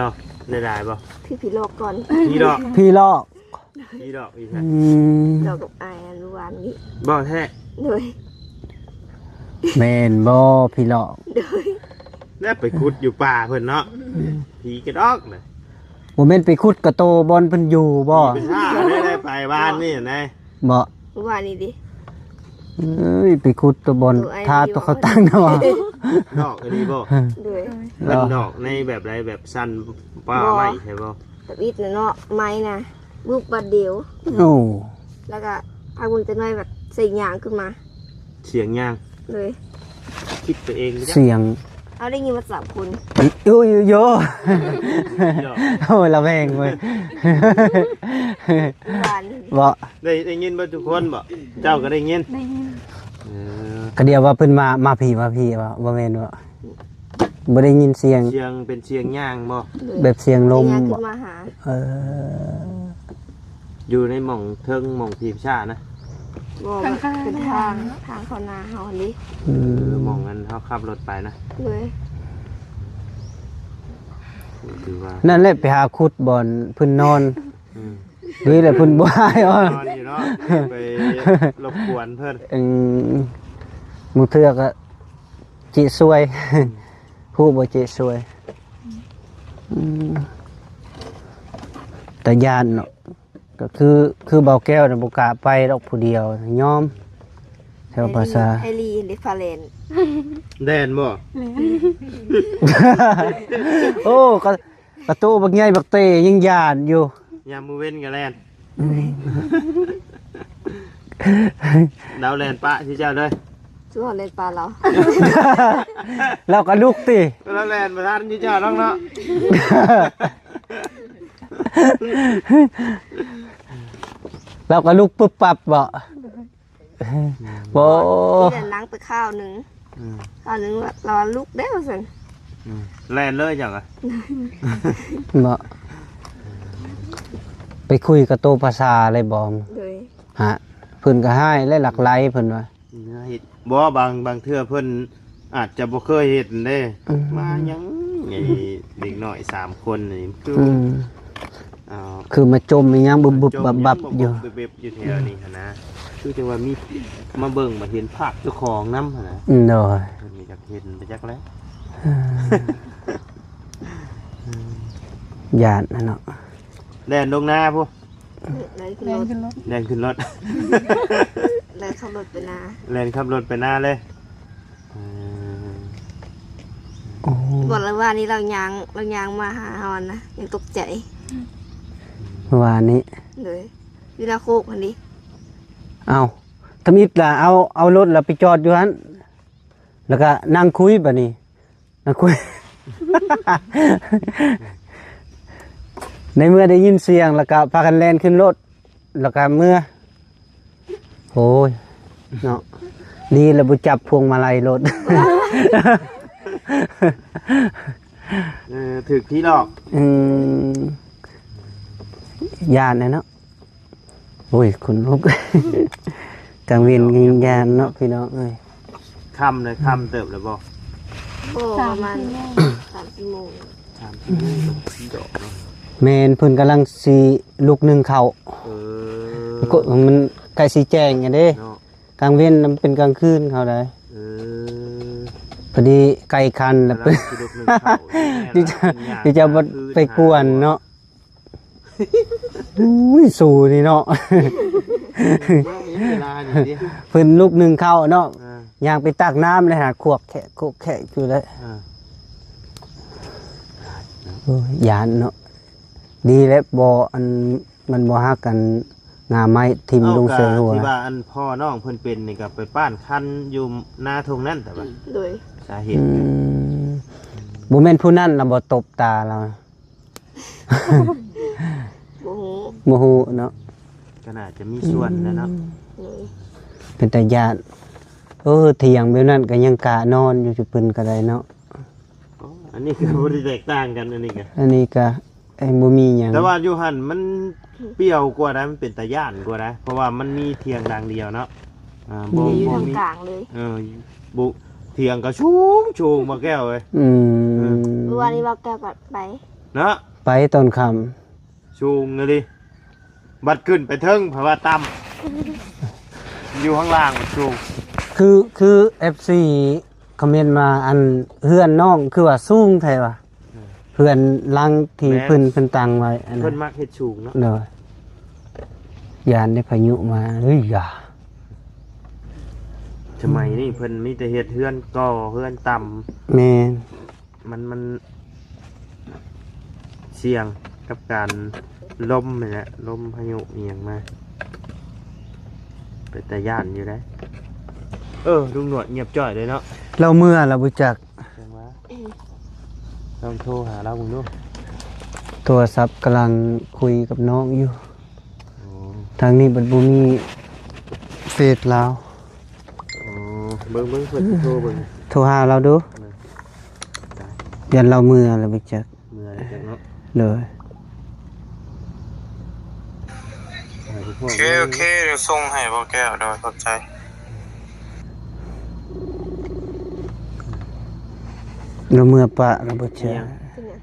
ໄດ້ຫຼາຍບໍ່? ພີ່ ພີ່ລອກກ່ອນ ພີ່ລອກ ພີ່ລອກ ພີ່ລອກອີກ ອືມ ລອກກັບອ້າຍອັນວານນີ້. ບໍ່ແທ້? ໂດຍ ແມ່ນບໍ່ພີ່ລອກ? ໂດຍ ແລ້ວໄປຂຸດຢູ່ປ່າເພິ່ນເນາະ ອືມ ຜີກະດອກນະ. ບໍ່ແມ່ນໄປຂຸດກະໂຕບ່ອນເພິ່ນຢູ່ບໍ່? ໄປຫາໄດ້ ໄດ້ໄປວານນີ້ນະ. ບໍ່ ວານນີ້ຕິ. ເອີຍ ໄປຂຸດໂຕບ່ອນ ໂຕໄອ້ ທ່າໂຕເຂົາຕັ້ງນະຫວາ? ດອກອີ່ຫຼີບໍ່? ໂດຍ ເພິ່ນດອກໃນແບບໃດ? ແບບຊັ້ນປ່າໄມ້ໃຊ່ບໍ່? ທຳອິດນະເນາະ ໄມ້ນະ ບຸບບາດດຽວ. ໂອ້ ແລ້ວກະພັກເບິ່ງຈັກໜ້ອຍ ແບບສຽງຫຍັງຂຶ້ນມາ. ສຽງຫຍັງ? ໂດຍ ຄິດໄປເອງ ສຽງ ເຮົາໄດ້ຍິນມາສາມຄົນ. ໂອ້ຍ ໂຢ ໂອ້ຍ ລະແວງເວີຍ. ບໍ່ ໄດ້ ໄດ້ຍິນເບິດທຸກຄົນບໍ່? ເຈົ້າກະໄດ້ຍິນ? ໄດ້ຍິນ ເອີ ກະດຽວວ່າເພິ່ນມາ ມາພີ້ ມາພີ້ ບໍ່ ບໍ່ແມ່ນບໍ່? ບໍ່ໄດ້ຍິນສຽງ ສຽງເປັນສຽງຍ່າງບໍ່? ແບບສຽງລົມ ສຽງຍ່າງຂຶ້ນມາຫາ ບໍ່? ເອີ ຢູ່ໃນໝ່ອງເທິງໝ່ອງພີມຊານະ? ບໍ່ ເປັນທາງ ທາງເຂົ້ານາເຮົາຫັ້ນເດ. ອືມ ເອີ ໝ່ອງອັນເຮົາຂັບລົດໄປນະ? ໂດຍ ຖືວ່າ ນັ້ນແຫຼະ ໄປຫາຂຸດບ່ອນເພິ່ນນອນ. ອືມ ດີແຫຼະ ເພິ່ນບໍ່ໃຫ້ອອກ ນອນຢູ່ເນາະ ໄປລົບກວນເພິ່ນ. ອືມ ບາງເທື່ອກະ ເຈະຊ່ວຍ ຮູ້ບໍ່ ເຈະຊ່ວຍ. ອືມ ຕາຢ້ານເນາະ ກະຄື ຄືບ່າວແກ້ວນະ ບໍ່ກ້າໄປດອກຜູ້ດຽວ ຍອມ ແຖວປ່າຊ້າ. ໄອລີ ໄອລີເດ ຟ້າແລ່ນ ແລ່ນບໍ່? ແລ່ນ ໂອ້ ກະ ກະໂຕບັກໃຫຍ່ບັກເຕຍັງຢ້ານຢູ່ ຍາມມື້ເວັນກະແລ່ນ. ອືມ ລາວແລ່ນປະຊິເຈົ້າເດີ ຊິວ່າແລ່ນປະລາວ ລາວກະລຸກຕິ ລາວແລ່ນບໍ່ທັນຊິເຈົ້າດອກເນາະ. ລາວກະລຸກປຶບປັບບໍ່? ອືມ ບໍ່ ທີ່ນັ້ນນັ່ງໄປຄາວໜຶ່ງ ອືມ ຄາວໜຶ່ງລາວວ່າລຸກແລ້ວວ່າຊັ້ນ. ອືມ ແລ່ນເລີຍເຈົ້າກະ ບໍ່ ໄປຄຸຍກະໂຕພາສາເລີຍບໍ່? ໂດຍ ຫາ ເພິ່ນກະຮ້າຍແລະລັກໄຫຼເພິ່ນວ່າ ເຮັດ ບໍ່ ບາງ ບາງເທື່ອເພິ່ນ ອາດຈະບໍ່ເຄີຍເຫັນເດ້ ອືມ ມາຫຍັງໄອ້ເດັກນ້ອຍສາມຄົນນີ້ ຄື ອືມ ເອົາ ຄືມາຈົ່ມອີ່ຫຍັງບຶບໆບັບໆຢູ່ ມາຈົ່ມຫຍັງບຶບໆຢູ່ແຖວນີ້ຫັ້ນນະ ຄືຈັ່ງວ່າມີ ມາເບິ່ງມາເຫັນພາບເຈົ້າຂອງນຳຫັ້ນນະ. ອືມ ໂດຍ ເພິ່ນກໍຢາກເຫັນໄປຈັກແລ້ວ ເອີ ຢ້ານຫັ້ນເນາະ ແລ່ນລົງນາພຸ້ນ. ແລ່ນຂຶ້ນລົດ ແລ່ນຂຶ້ນລົດ ແລ່ນຂັບລົດໄປນາ ແລ່ນຂັບລົດໄປນາເລີຍ. ເອີ ໂອ້ ບ່ອນລະວ່ານີ້ລາວຍ່າງ ລາວຍ່າງມາຫາເຮົາຫັ້ນນະ ຍັງຕົກໃຈ ວ່ານີ້ ໂດຍ ຢູ່ນາໂຄກຫັ້ນເດ. ເອົ້າ ທຳອິດລະເອົາ ເອົາລົດລະໄປຈອດຢູ່ຫັ້ນ ແລ້ວກະນັ່ງຄຸຍບາດນີ້ ນັ່ງຄຸຍ ໃນເມື່ອໄດ້ຍິນສຽງ ແລ້ວກະພາກັນແລ່ນຂຶ້ນລົດ ແລ້ວກະເມືອ. ໂອ້ຍ ເນາະ ດີແລ້ວບໍ່ຈັບພວງມາໄລລົດ. ເອີ ຖືກຜີຫຼອກ. ອືມ ຢ້ານແຫຼະເນາະ. ໂອ້ຍ ຂົນລຸກ ກາງເວັນຍັງຢ້ານເນາະພີ່ນ້ອງເອີຍ. ຄ່ຳເລີຍ ຄ່ຳເຕີບແລ້ວບໍ່? ບໍ່ ປະມານສາມສີ່ໂມງ ສາມສີ່ໂມງດອກເນາະ. ແມ່ນ ເພິ່ນກຳລັງຊິລຸກໜຶ້ງເຂົ້າ. ເອີ ກໍມັນໃກ້ຊິແຈ້ງແລ້ວເດ້ເນາະ. ກາງເວັນນະມັນເປັນກາງຄືນເຂົາໄດ໋. ເອີ ພໍດີໃກ້ຄັນແລ້ວ ກຳລັງຊິລຸກໜຶ້ງເຂົ້າ ດີຈະ ດີຈະບໍ່ໄປກວນເນາະ. ອຸ້ຍ ສູນີ້ເນາະ ເວລານີ້ເດ້ ເພິ່ນລຸກໜຶ້ງເຂົ້າເນາະ. ອ່າ ຍ່າງໄປຕັກນ້ຳເລີຍຫາ ຄວກແຄະ ຄວກແຄະຢູ່ເລີຍ. ອ່າ ໂອ້ຍ ຢ້ານເນາະ. ດີແລ້ວບໍ່ ອັນ ມັນບໍ່ຫັກ ອັນ ງ່າໄມ້ຖິ້ມລົງໃສ່ຫົວ. ທີ່ວ່າອັນພໍ່ນ້ອງເພິ່ນເປັນນີ້ກໍໄປປ້ານຄັນຢູ່ນາທົ່ງນັ້ນ ແຕ່ວ່າ ໂດຍ ສາເຫດ ອືມ ບໍ່ແມ່ນຜູ້ນັ້ນລະບໍ່ຕົບຕາລາວ? ບໍ່ຮູ້ ບໍ່ຮູ້ເນາະ. ກໍໜ້າຈະມີສ່ວນແຫຼະເນາະ. ອືມ ໂດຍ ເປັນຕາຢ້ານ. ໂອ້ ຖຽງແບບນັ້ນກໍຍັງກະນອນຢູ່ ຈຸເພິ່ນກໍໄດ້ເນາະ. ອໍ ອັນນີ້ກໍບໍ່ໄດ້ແຕກຕ່າງກັນ ອັນນີ້ກໍ ອັນນີ້ກໍ ເອີ ບໍ່ມີຫຍັງ. ແຕ່ວ່າຢູ່ຫັ້ນມັນປ່ຽວກວ່າໄດ໋ ມັນເປັນຕາຢ້ານກວ່າໄດ໋ ເພາະວ່າມັນມີຖຽງຫຼັງດຽວເນາະ. ອ່າ ບໍ່ ຢູ່ ບໍ່ ທາງ ມີ ກາງເລີຍ. ເອີ ບໍ່ ຖຽງກໍສູງໆ ບໍ່ແກ້ວເອີຍ. ອືມ ເອີ ມື້ວານນີ້ບໍ່ແກ້ວກໍໄປເນາະ ໄປຕອນຄ່ຳ. ສູງອີ່ຫຼີ ບັດຂຶ້ນໄປເທິງ ເພາະວ່າຕ່ຳ ຢູ່ຂ້າງລ່າງມັນສູງ. ຄື ຄື ເອັຟຊີ ຄອມເມັນມາ ອັນ ເຮືອນນ້ອງຄືວ່າສູງແທ້ວ່າ. ເຮືອນຫຼັງທີ່ ແມ່ນ ເພິ່ນ ເພິ່ນຕັ້ງໄວ້ ອັນນັ້ນ ເພິ່ນມັກເຮັດສູງເນາະ. ໂດຍ ຢ້ານໄດ້ພາຍຸມາ. ເອີຍ ຢ່າ ສະໄໝນີ້ເພິ່ນມີແຕ່ເຮັດເຮືອນກໍເຮືອນຕ່ຳ. ແມ່ນ ມັນ ມັນສ່ຽງກັບການລົມນີ້ແຫຼະ ລົມພາຍຸອີ່ຫຍັງມາ ເປັນຕາຢ້ານຢູ່ເດ້. ເອີ ລຸງໜວດງຽບຈ້ອຍເລີຍເນາະ. ລາວເມືອລະບໍ່ຈັກ. ຈັ່ງວ່າ ລອງໂທຫາລາວເບິ່ງດູ. ໂທລະສັບກຳລັງຄຸຍກັບນ້ອງຢູ່. ໂອ້ ທາງນີ້ບັດບໍ່ມີເຟສລາວ. ອໍ ເບິ່ງ ເບິ່ງ ເພິ່ນຊິໂທເບິ່ງ ໂທຫາລາວດູ. ຢ້ານລາວເມືອລະບໍ່ຈັກ. ເມືອແລ້ວຈັກເນາະ. ໂດຍ ໂອເຄ ໂອເຄ ດຽວສົ່ງໃຫ້ບໍ່ແກ້ວ. ໂດຍ ຂອບໃຈ. ລາວເມືອປະລະບໍ່ເຊື່ອ. ເປັນຫຍັ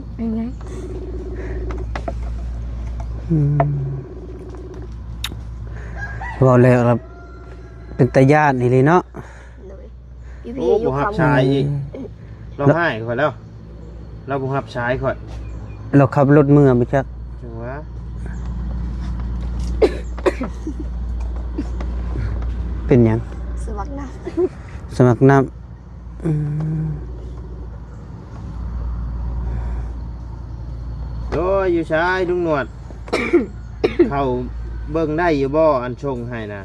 ງ? ເປັນຫຍັງ? ອືມ ເວົ້າແລ້ວລະເປັນຕາຢ້ານອີ່ຫຼີເນາະ. ໂດຍ ໂອ້ ບໍ່ຮັບສາຍອີກ. ລາວຮ້າຍຂ້ອຍແລ້ວ ລາວບໍ່ຮັບສາຍຂ້ອຍ. ລາວຂັບລົດເມືອບໍ່ຈັກ. ຈັ່ງຫວະ ເປັນຫຍັງ? ສະໝັກນ້ຳ ສະໝັກນ້ຳ. ອືມ ໂດຍ ຢູ່ໃສລຸງໜວດ? ເຂົ້າເບິ່ງໄດ້ຢູ່ບໍ່ ອັນສົ່ງໃຫ້ນະ?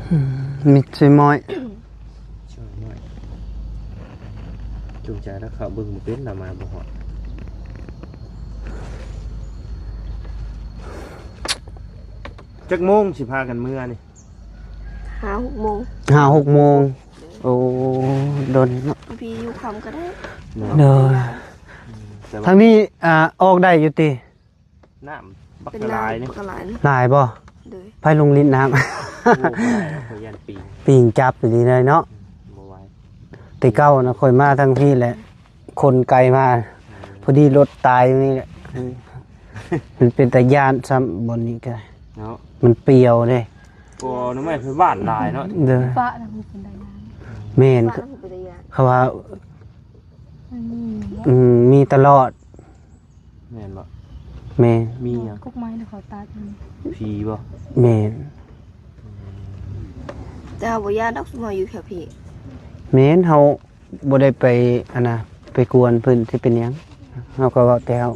ອືມ ມິດຊິມອຍ ຊ່ວຍໜ້ອຍ ຈູງໃຈແລ້ວເຂົ້າເບິ່ງບໍ່ເປັນ ລາວມາບໍ່ຮອດ. ຈັກໂມງຊິພາກັນເມືອນີ້? ຫ້າຫົກໂມງ ຫ້າຫົກໂມງ. ໂອ້ ດົນເນາະ ພີ່ຢູ່ຄ່ຳກໍໄດ້. ໂດຍ ອືມ ແຕ່ວ່າ ທາງນີ້ ອ່າ ອອກໄດ້ຢູ່ຕິ? ນ້ຳບັກຫຼາຍນີ້ ບັກຫຼາຍນີ້ ຫຼາຍບໍ່? ໂດຍ ໃຜລົງຫຼິ້ນນ້ຳ? ໂອ້ ບໍ່ໄດ້ດອກ ຂ້ອຍຢ້ານປີງ ປີງຈັບຢູ່ນີ້ເນາະ. ອືມ ບໍ່ໄຫວ ແຕ່ເກົ່ານະ ຂ້ອຍມາທາງພີ້ແຫຼະ ຄົນໄກມາ ອືມ ພໍດີລົດຕາຍຢູ່ນີ້ແຫຼະ. ອືມ ມັນເປັນຕາຢ້ານຊ້ຳບ່ອນນີ້ກະເນາະ ມັນປ່ຽວເດ້. ກໍໜໍ່ໄມ້ໄປບ້ານຫຼາຍເນາະ. ໂດຍ ຟ້ານະ ມັນເປັນຕາຢ້ານ. ແມ່ນ ຟ້ານະ ມັນເປັນຕາຢ້ານ ເຂົາວ່າ ມັນມີ ອືມ ມີຕະຫຼອດ. ແມ່ນບໍ່? ແມ່ນ ມີຫຍັງ? ກົກໄມ້ນະ ເຂົາຕັດມັນ ຜີບໍ່? ແມ່ນ ແຕ່ເຮົາບໍ່ຢ້ານດອກ ຊຸມເຮົາຢູ່ແຖວພີ້. ແມ່ນ ເຮົາບໍ່ໄດ້ໄປ ອັນນະ ໄປກວນເພິ່ນຊິເປັນຫຍັງ ເຮົາກໍເວົ້າແຕ່ເຮົາ.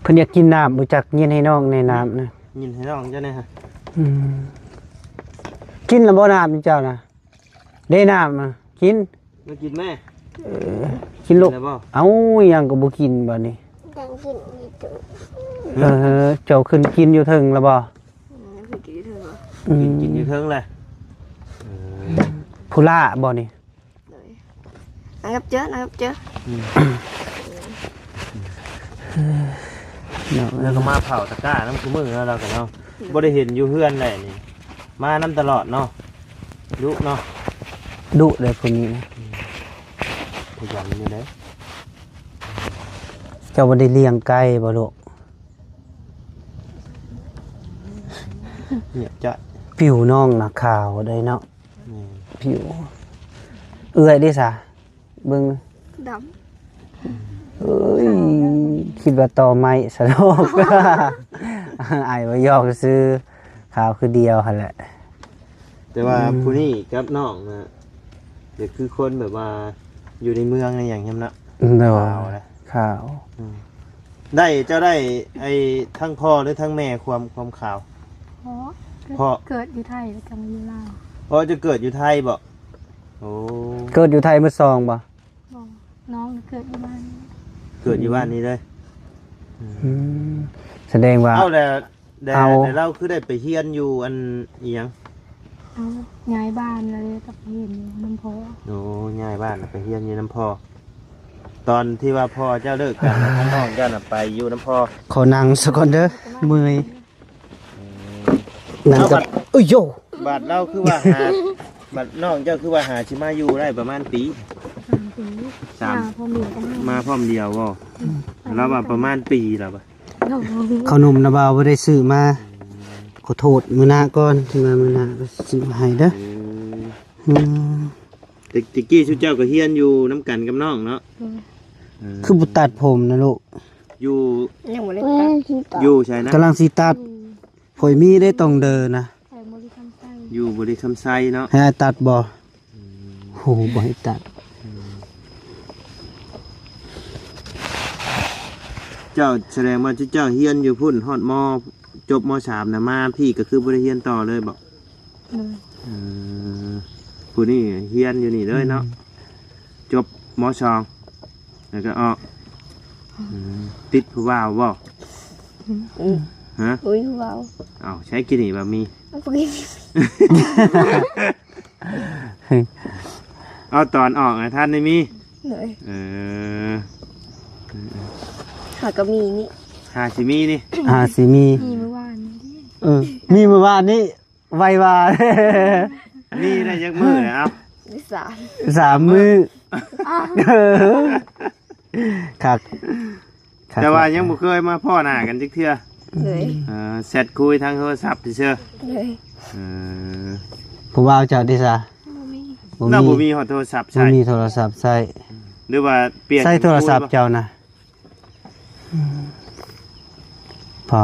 ເພິ່ນຢາກກິນນ້ຳ ບໍ່ຈັກ ຍິນໃຫ້ນ້ອງແດ່ນ້ຳນະ ຍິນໃຫ້ນ້ອງເຈົ້າແດ່ຮະ. ອືມ ກິນແລ້ວບໍ່ນ້ຳເຈົ້ານະ? ເດ້ນ້ຳ ກິນ ມາກິນແມ່. ເອີ ກິນລູກ ກິນແລ້ວບໍ່? ເອົ້າ ຫຍັງກໍບໍ່ກິນບາດນີ້. ຍັງກິນຢູ່ ເອີ ເຈົ້າຂຶ້ນກິນຢູ່ເທິງແລ້ວບໍ່? ອືມ ຂຶ້ນກິນຢູ່ເທິງແລ້ວ. ອືມ ກິນ ກິນຢູ່ເທິງແລ້ວ. ເອີ ຜູ້ຫຼ້າບໍ່ນີ້? ໂດຍ ນັ່ງກັບເຈີ ນັ່ງກັບເຈີ. ອືມ ເນາະ ແລ້ວກໍມາເຝົ້າຕະກ້ານຳ ຊຸມື້ເນາະ ລາວກໍເນາະ. ອືມ ບໍ່ໄດ້ເຫັນຢູ່ເຮືອນແຫຼະນີ້ ມານຳຕະຫຼອດເນາະ. ດຸເນາະ ດຸເດ້ຜູ້ນີ້ນະ. ອືມ ຂະຫຍັນຢູ່ເດ້. ເຈົ້າບໍ່ໄດ້ລ້ຽງໄກ່ບໍ່ລູກ? ງຽບຈ້ອຍ. ຜິວນ້ອງນະຂາວໄດ໋ເນາະ. ແມ່ນ ຜິວ. ເອື້ອຍເດ້ສະ? ເບິ່ງ ດຳ. ເອີຍ ຂາວດຳ ຄິດວ່າຕໍໄມ້ສະດອກ. ອ້າຍວ່າຢອກຊື່ ຂາວຄືດຽວຫັ້ນແຫຼະ. ແຕ່ວ່າ ອືມ ຜູ້ນີ້ກັບນ້ອງນະ ກໍຄືຄົນແບບວ່າຢູ່ໃນເມືອງໃນຫຍັງນຳເນາະ. ໂດຍ ຂາວນະ ຂາວ. ອືມ ໄດ້ ເຈົ້າໄດ້ ໄອ້ ທັງພໍ່ ຫຼື ທັງແມ່ຄວາມ ຄວາມຂາວ? ພໍ່ ເກີດ ເກີດຢູ່ໄທ ແລ້ວກໍມາຢູ່ລາວ. ອໍ ເຈົ້າເກີດຢູ່ໄທບໍ? ໂອ້ ເກີດຢູ່ໄທໝົດສອງບໍ? ບໍ່ ນ້ອງເກີດຢູ່ບ້ານ ເກີດຢູ່ບ້ານນີ້ເລີຍ. ອືມ ອືມ ສະແດງວ່າ ເອົາແລ້ວ ແລ້ວ ເອົາ ແລ້ວລາວຄືໄດ້ໄປຮຽນຢູ່ອັນອີ່ຫຍັງ? ເອົາ ຍ້າຍບ້ານແລ້ວກໍໄປຮຽນຢູ່ນຳພໍ່. ໂອ້ ຍ້າຍບ້ານແລ້ວໄປຮຽນຢູ່ນຳພໍ່. ຕອນທີ່ວ່າພໍ່ເຈົ້າເລີກກັນ ແລ້ວທາງນ້ອງເຈົ້ານະໄປຢູ່ນຳພໍ່. ຂໍນັ່ງສາກ່ອນເດີ ເມື່ອຍ. ອືມ ນັ້ນກໍ ເອົາບັດ ໂອ້ຍໂຢ ບັດລາວຄືວ່າຫາ ບັດນ້ອງເຈົ້າຄືວ່າຫາຊິມາຢູ່ໄດ້ປະມານປີ? ສາມປີ. ສາມ ມາພ້ອມດຽວກັນ ມາພ້ອມດຽວບໍ່? ອືມ ລາວວ່າປະມານປີລາວວ່າ. ເຂົ້າໜົມນະບ່າວບໍ່ໄດ້ຊື້ມາ. ອືມ ຂໍໂທດ ມື້ໜ້າກ່ອນ ຊິມາມື້ໜ້າກໍຊື້ມາໃຫ້ເດີ. ອືມ ອືມ ແຕ່ ແຕ່ກີ້ຊຸເຈົ້າກໍຮຽນຢູ່ນຳກັນກັບນ້ອງເນາະ. ໂດຍ ເອີ ຄືບໍ່ຕັດຜົມນະລູກ? ຢູ່ ຍັງບໍ່ໄດ້ຕັດ. ຢູ່ໃສນະ? ກຳລັງຊິຕັດ. ຂ້ອຍມີເດ້ ຕ້ອງເດີນະ. ຢູ່ບໍລິຄຳໄຊເນາະ. ໃຫ້ອ້າຍຕັດບໍ່? ອືມ ໂຫ ບໍ່ໃຫ້ຕັດ. ອືມ ເຈົ້າ ສະແດງວ່າເຈົ້າຮຽນຢູ່ພຸ້ນຮອດ ມ. ຈົບ ມ. ສາມ ນະ ມາພີ້ກໍຄືບໍ່ໄດ້ຮຽນຕໍ່ເລີຍບໍ? ໂດຍ ເອີ ຜູ້ນີ້ຮຽນຢູ່ນີ້ເລີຍເນາະ. ອືມ ຈົບ ມ. ສອງ ແລ້ວກໍອອກ. ອືມ ຕິດຜູ້ບ່າວບໍ່? ອືມ ຮະ? ບໍ່ມີຜູ້ບ່າວ. ເອົ້າ ໃຊ້ກີ້ນີ້ວ່າມີ. ບໍ່ມີ. ເອົາ ຕອນອອກນະ ທ່ານໄດ້ມີ. ໂດຍ ເອີ ຫາກໍມີນີ້ ຫາຊິມີນີ້ ຫາຊິມີ. ມີມື້ວານນີ້. ເອີ ມີມື້ວານນີ້. ໄວວ່າ ມີໄດ້ຈັກມື້ແລ້ວ? ເອົ້າ ໄດ້ສາມ ສາມມື້. ເອີ ຄັກ ຄັກ. ແຕ່ວ່າຍັງບໍ່ເຄີຍມາພໍ້ໜ້າກັນຈັກເທື່ອ. ໂດຍ ເອີ ແຊັດຄຸຍທາງໂທລະສັບຊື່ໆ. ໂດຍ ເອີ ຜູ້ບ່າວເຈົ້າເດຊະ? ບໍ່ມີ ບໍ່ມີ ບໍ່ມີໂທລະສັບໃຊ້. ບໍ່ມີໂທລະສັບໃຊ້ ຫຼືວ່າປ່ຽນ ໃຊ້ໂທລະສັບເຈົ້ານະ? ອືມ ພໍ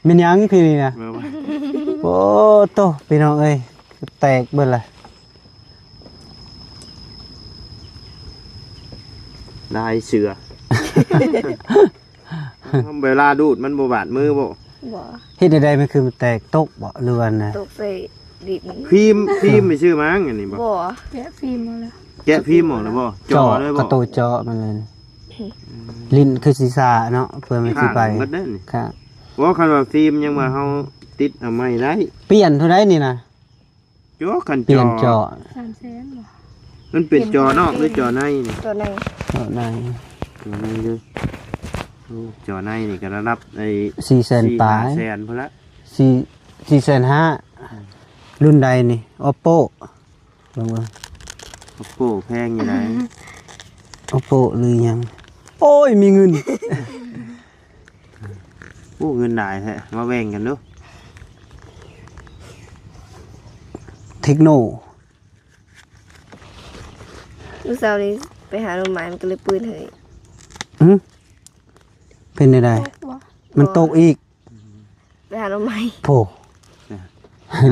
ແມ່ນຫຍັງພີ້ນີ້ນະ? ໂອ້ໂຕ ພີ່ນ້ອງເອີຍ ແຕກເບິດລະ ລາຍເສືອ. ເວລາດູດມັນບໍ່ບາດມືບໍ່? ບໍ່. ເຮັດແນວໃດ ມັນຄືມັນແຕກ? ຕົກບໍ່ ຫຼືວ່ານະ? ຕົກໃສ່ດິນ. ຟີມ ຟີມໄປຊື້ມາຫຍັງອັນນີ້ບໍ່? ບໍ່. ແກະຟີມເອົາແລ້ວ. ແກະຟີມອອກແລ້ວບໍ່? ເຈາະເລີຍບໍ່? ກະໂຕເຈາະມັນເລີຍ. ອືມ ຫຼິ້ນຄືຊີສາເນາະ ເພື່ອມັນຊິໄປ. ຂ້າງເບິດເດ້ນີ້. ຂ້າງ. ບໍ່ ຄັນວ່າຟີມຍັງວ່າເຮົາຕິດເອົາໃໝ່ໄດ້. ປ່ຽນເທົ່າໃດນີ້ນະ? ໂຈ ຄັນ ປ່ຽນເຈາະ ເຈາະ ສາມແສນບໍ່? ມັນເປັນເຈາະນອກ ປ່ຽນ ຫຼືເຈາະໃນນີ້? ເຈາະໃນ. ເຈາະໃນ ເຈາະໃນເດີ. ໂອ້ ເຈາະໃນນີ້ກໍລະດັບໄອ້ ສີ່ແສນ ສີ່ແສນປາຍ ຫ້າແສນພຸ້ນລະ. ສີ່ ສີ່ແສນຫ້າ. ອືມ ລຸ້ນໃດນີ້? ໂອໂປ ເບິ່ງເບິ່ງ ໂອໂປແພງຢູ່ໃດ? ໂອໂປຫຼືຫຍັງ? ໂອ້ຍ ມີເງິນ. ໂອ້ ເງິນຫຼາຍແທ້ ມາແບ່ງກັນດູ. ເທັກໂນ ມື້ເຊົ້ານີ້ໄປຫາໜໍ່ໄມ້ ມັນກໍເລີຍປືນໃຫ້. ຫຶ? ເປັນແນວໃດ? ຕົກບໍ່? ມັນຕົກອີກ. ໄປຫາໜໍ່ໄມ້. ໂອ້